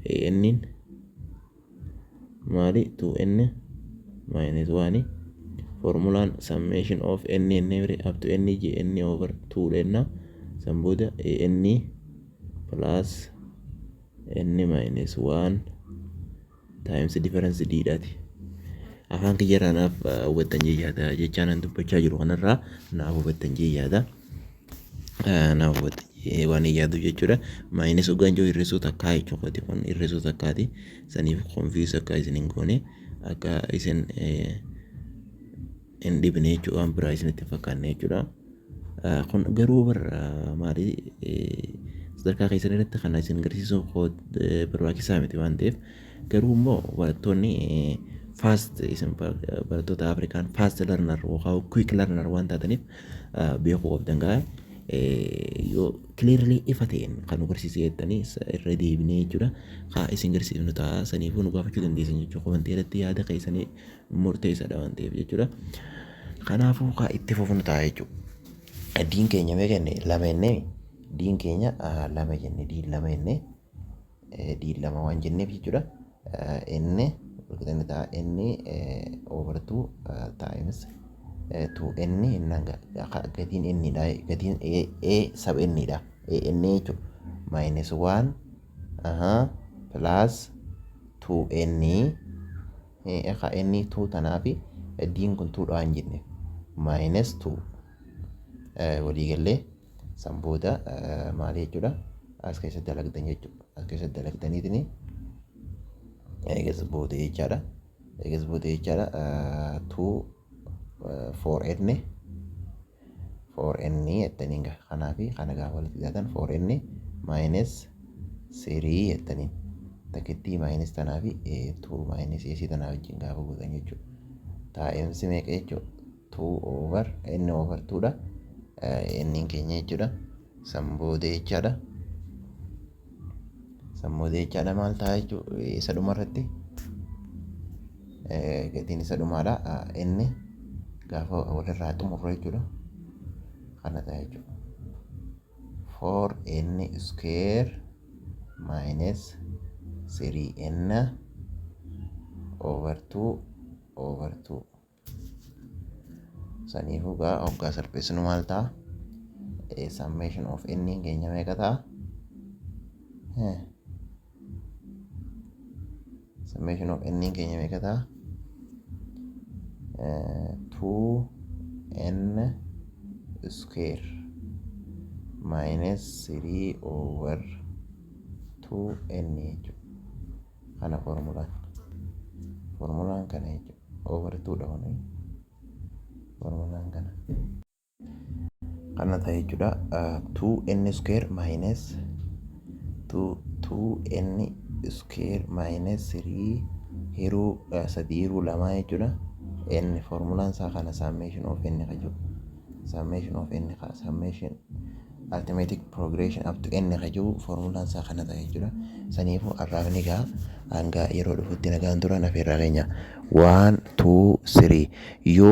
Inni maali? 2n minus 1. Formulaan summation of n n up to n j n over 2 dhenna. San booda n plus n minus 1 times difference d dhaati. Afaan kiyyarraa naaf hubattan jee yaada. Jechaan an dubbachaa jiru kanarraa naaf hubattan jee yaada. Naaf hubattan jee waan hin yaadu jechuudha. Minus hoggaan jiru hir'isuu takkaa jechuudha. Kun hir'isuu takkaati. Saniif confuse akka isin hin goone, akka isin hin dhibne jechuudha, waan biraa isinitti hin fakkaanne jechuudha. Kun garuu bara maali sadarkaa keessan irratti kana isin agarsiisuun barbaachisaa miti waan ta'eef, garuu immoo barattoonni Fast isin barattoota Afrikaan fast learner yookaan quick learner waan taataniif beekuu qabdan gaa. Yoo clearly ifa ta'een kan nu barsiise jettanii irra deebinee jechuudha. Haa isin garsiifnu ta'a, saniifuu nu gaafachuu dandeessan jechuudha. Komantii irratti yaada keessanii murteessaadha waan ta'eef jechuudha. Kanaafuu haa itti fufnu ta'a jechuudha. Diin keenya meeqa jenne? Lama jennee. Diin keenya lama jenne, diin lama jenne, diin lama waan jenneef jechuudha. Inni walqixxanni ta'a inni over two times two n innaan gatiin inni dha, gatiin a sub n dha, a n jechuudha, minus one plus two n n two tanaafi diin kun two dha waan jenneef minus two waliigallee. San booda maali jechuudha? As keessatti dalagdan jechuudha. As keessatti dalagdaniitini eegas booda jechaadha. Eegas booda jechaadha, two four n, four n jettaniin kanaa fi kana gaafa walitti hidhatan four n minus three jettaniin takkittii minus tanaa fi two minus asii tanaa wajjin gaafa gootan jechuudha. Times meeqa jechuudha? Two over n over two dha. N keenya jechuudha. San booda jechaadha. San booda jechaadha, maal ta'a jechuudha? Isa dhumarratti gatiin isa dhumaadha. Inni gaafa walirraa xumurru jechuudha. Kana ta'a jechuudha. Four n square minus three n over two over two. Saniifuu gaa hoggaa salphisnu maal ta'a? Summation of n keenya meeqa ta'a? Summation of n keenya meeqa ta'a? Two n square minus three over two n jechuudha. Kana formulaan. Formulaan kana jechuudha. Over two dha kuni. Formulaan kana. Kana ta'a jechuudha. Two n square minus two two n square minus three hiruu sadii hiruu lamaa jechuudha. N formulaan isaa kana, summation of n ka jiru. Summation of n ka summation arithmetic progression up to n ka jiru formulaan isaa kana ta'a jechuudha. Saniifuu har'aaf ni ga'a. Hanga yeroo dhufutti nagaan turan afeerraa keenya. One, two, three. Yoo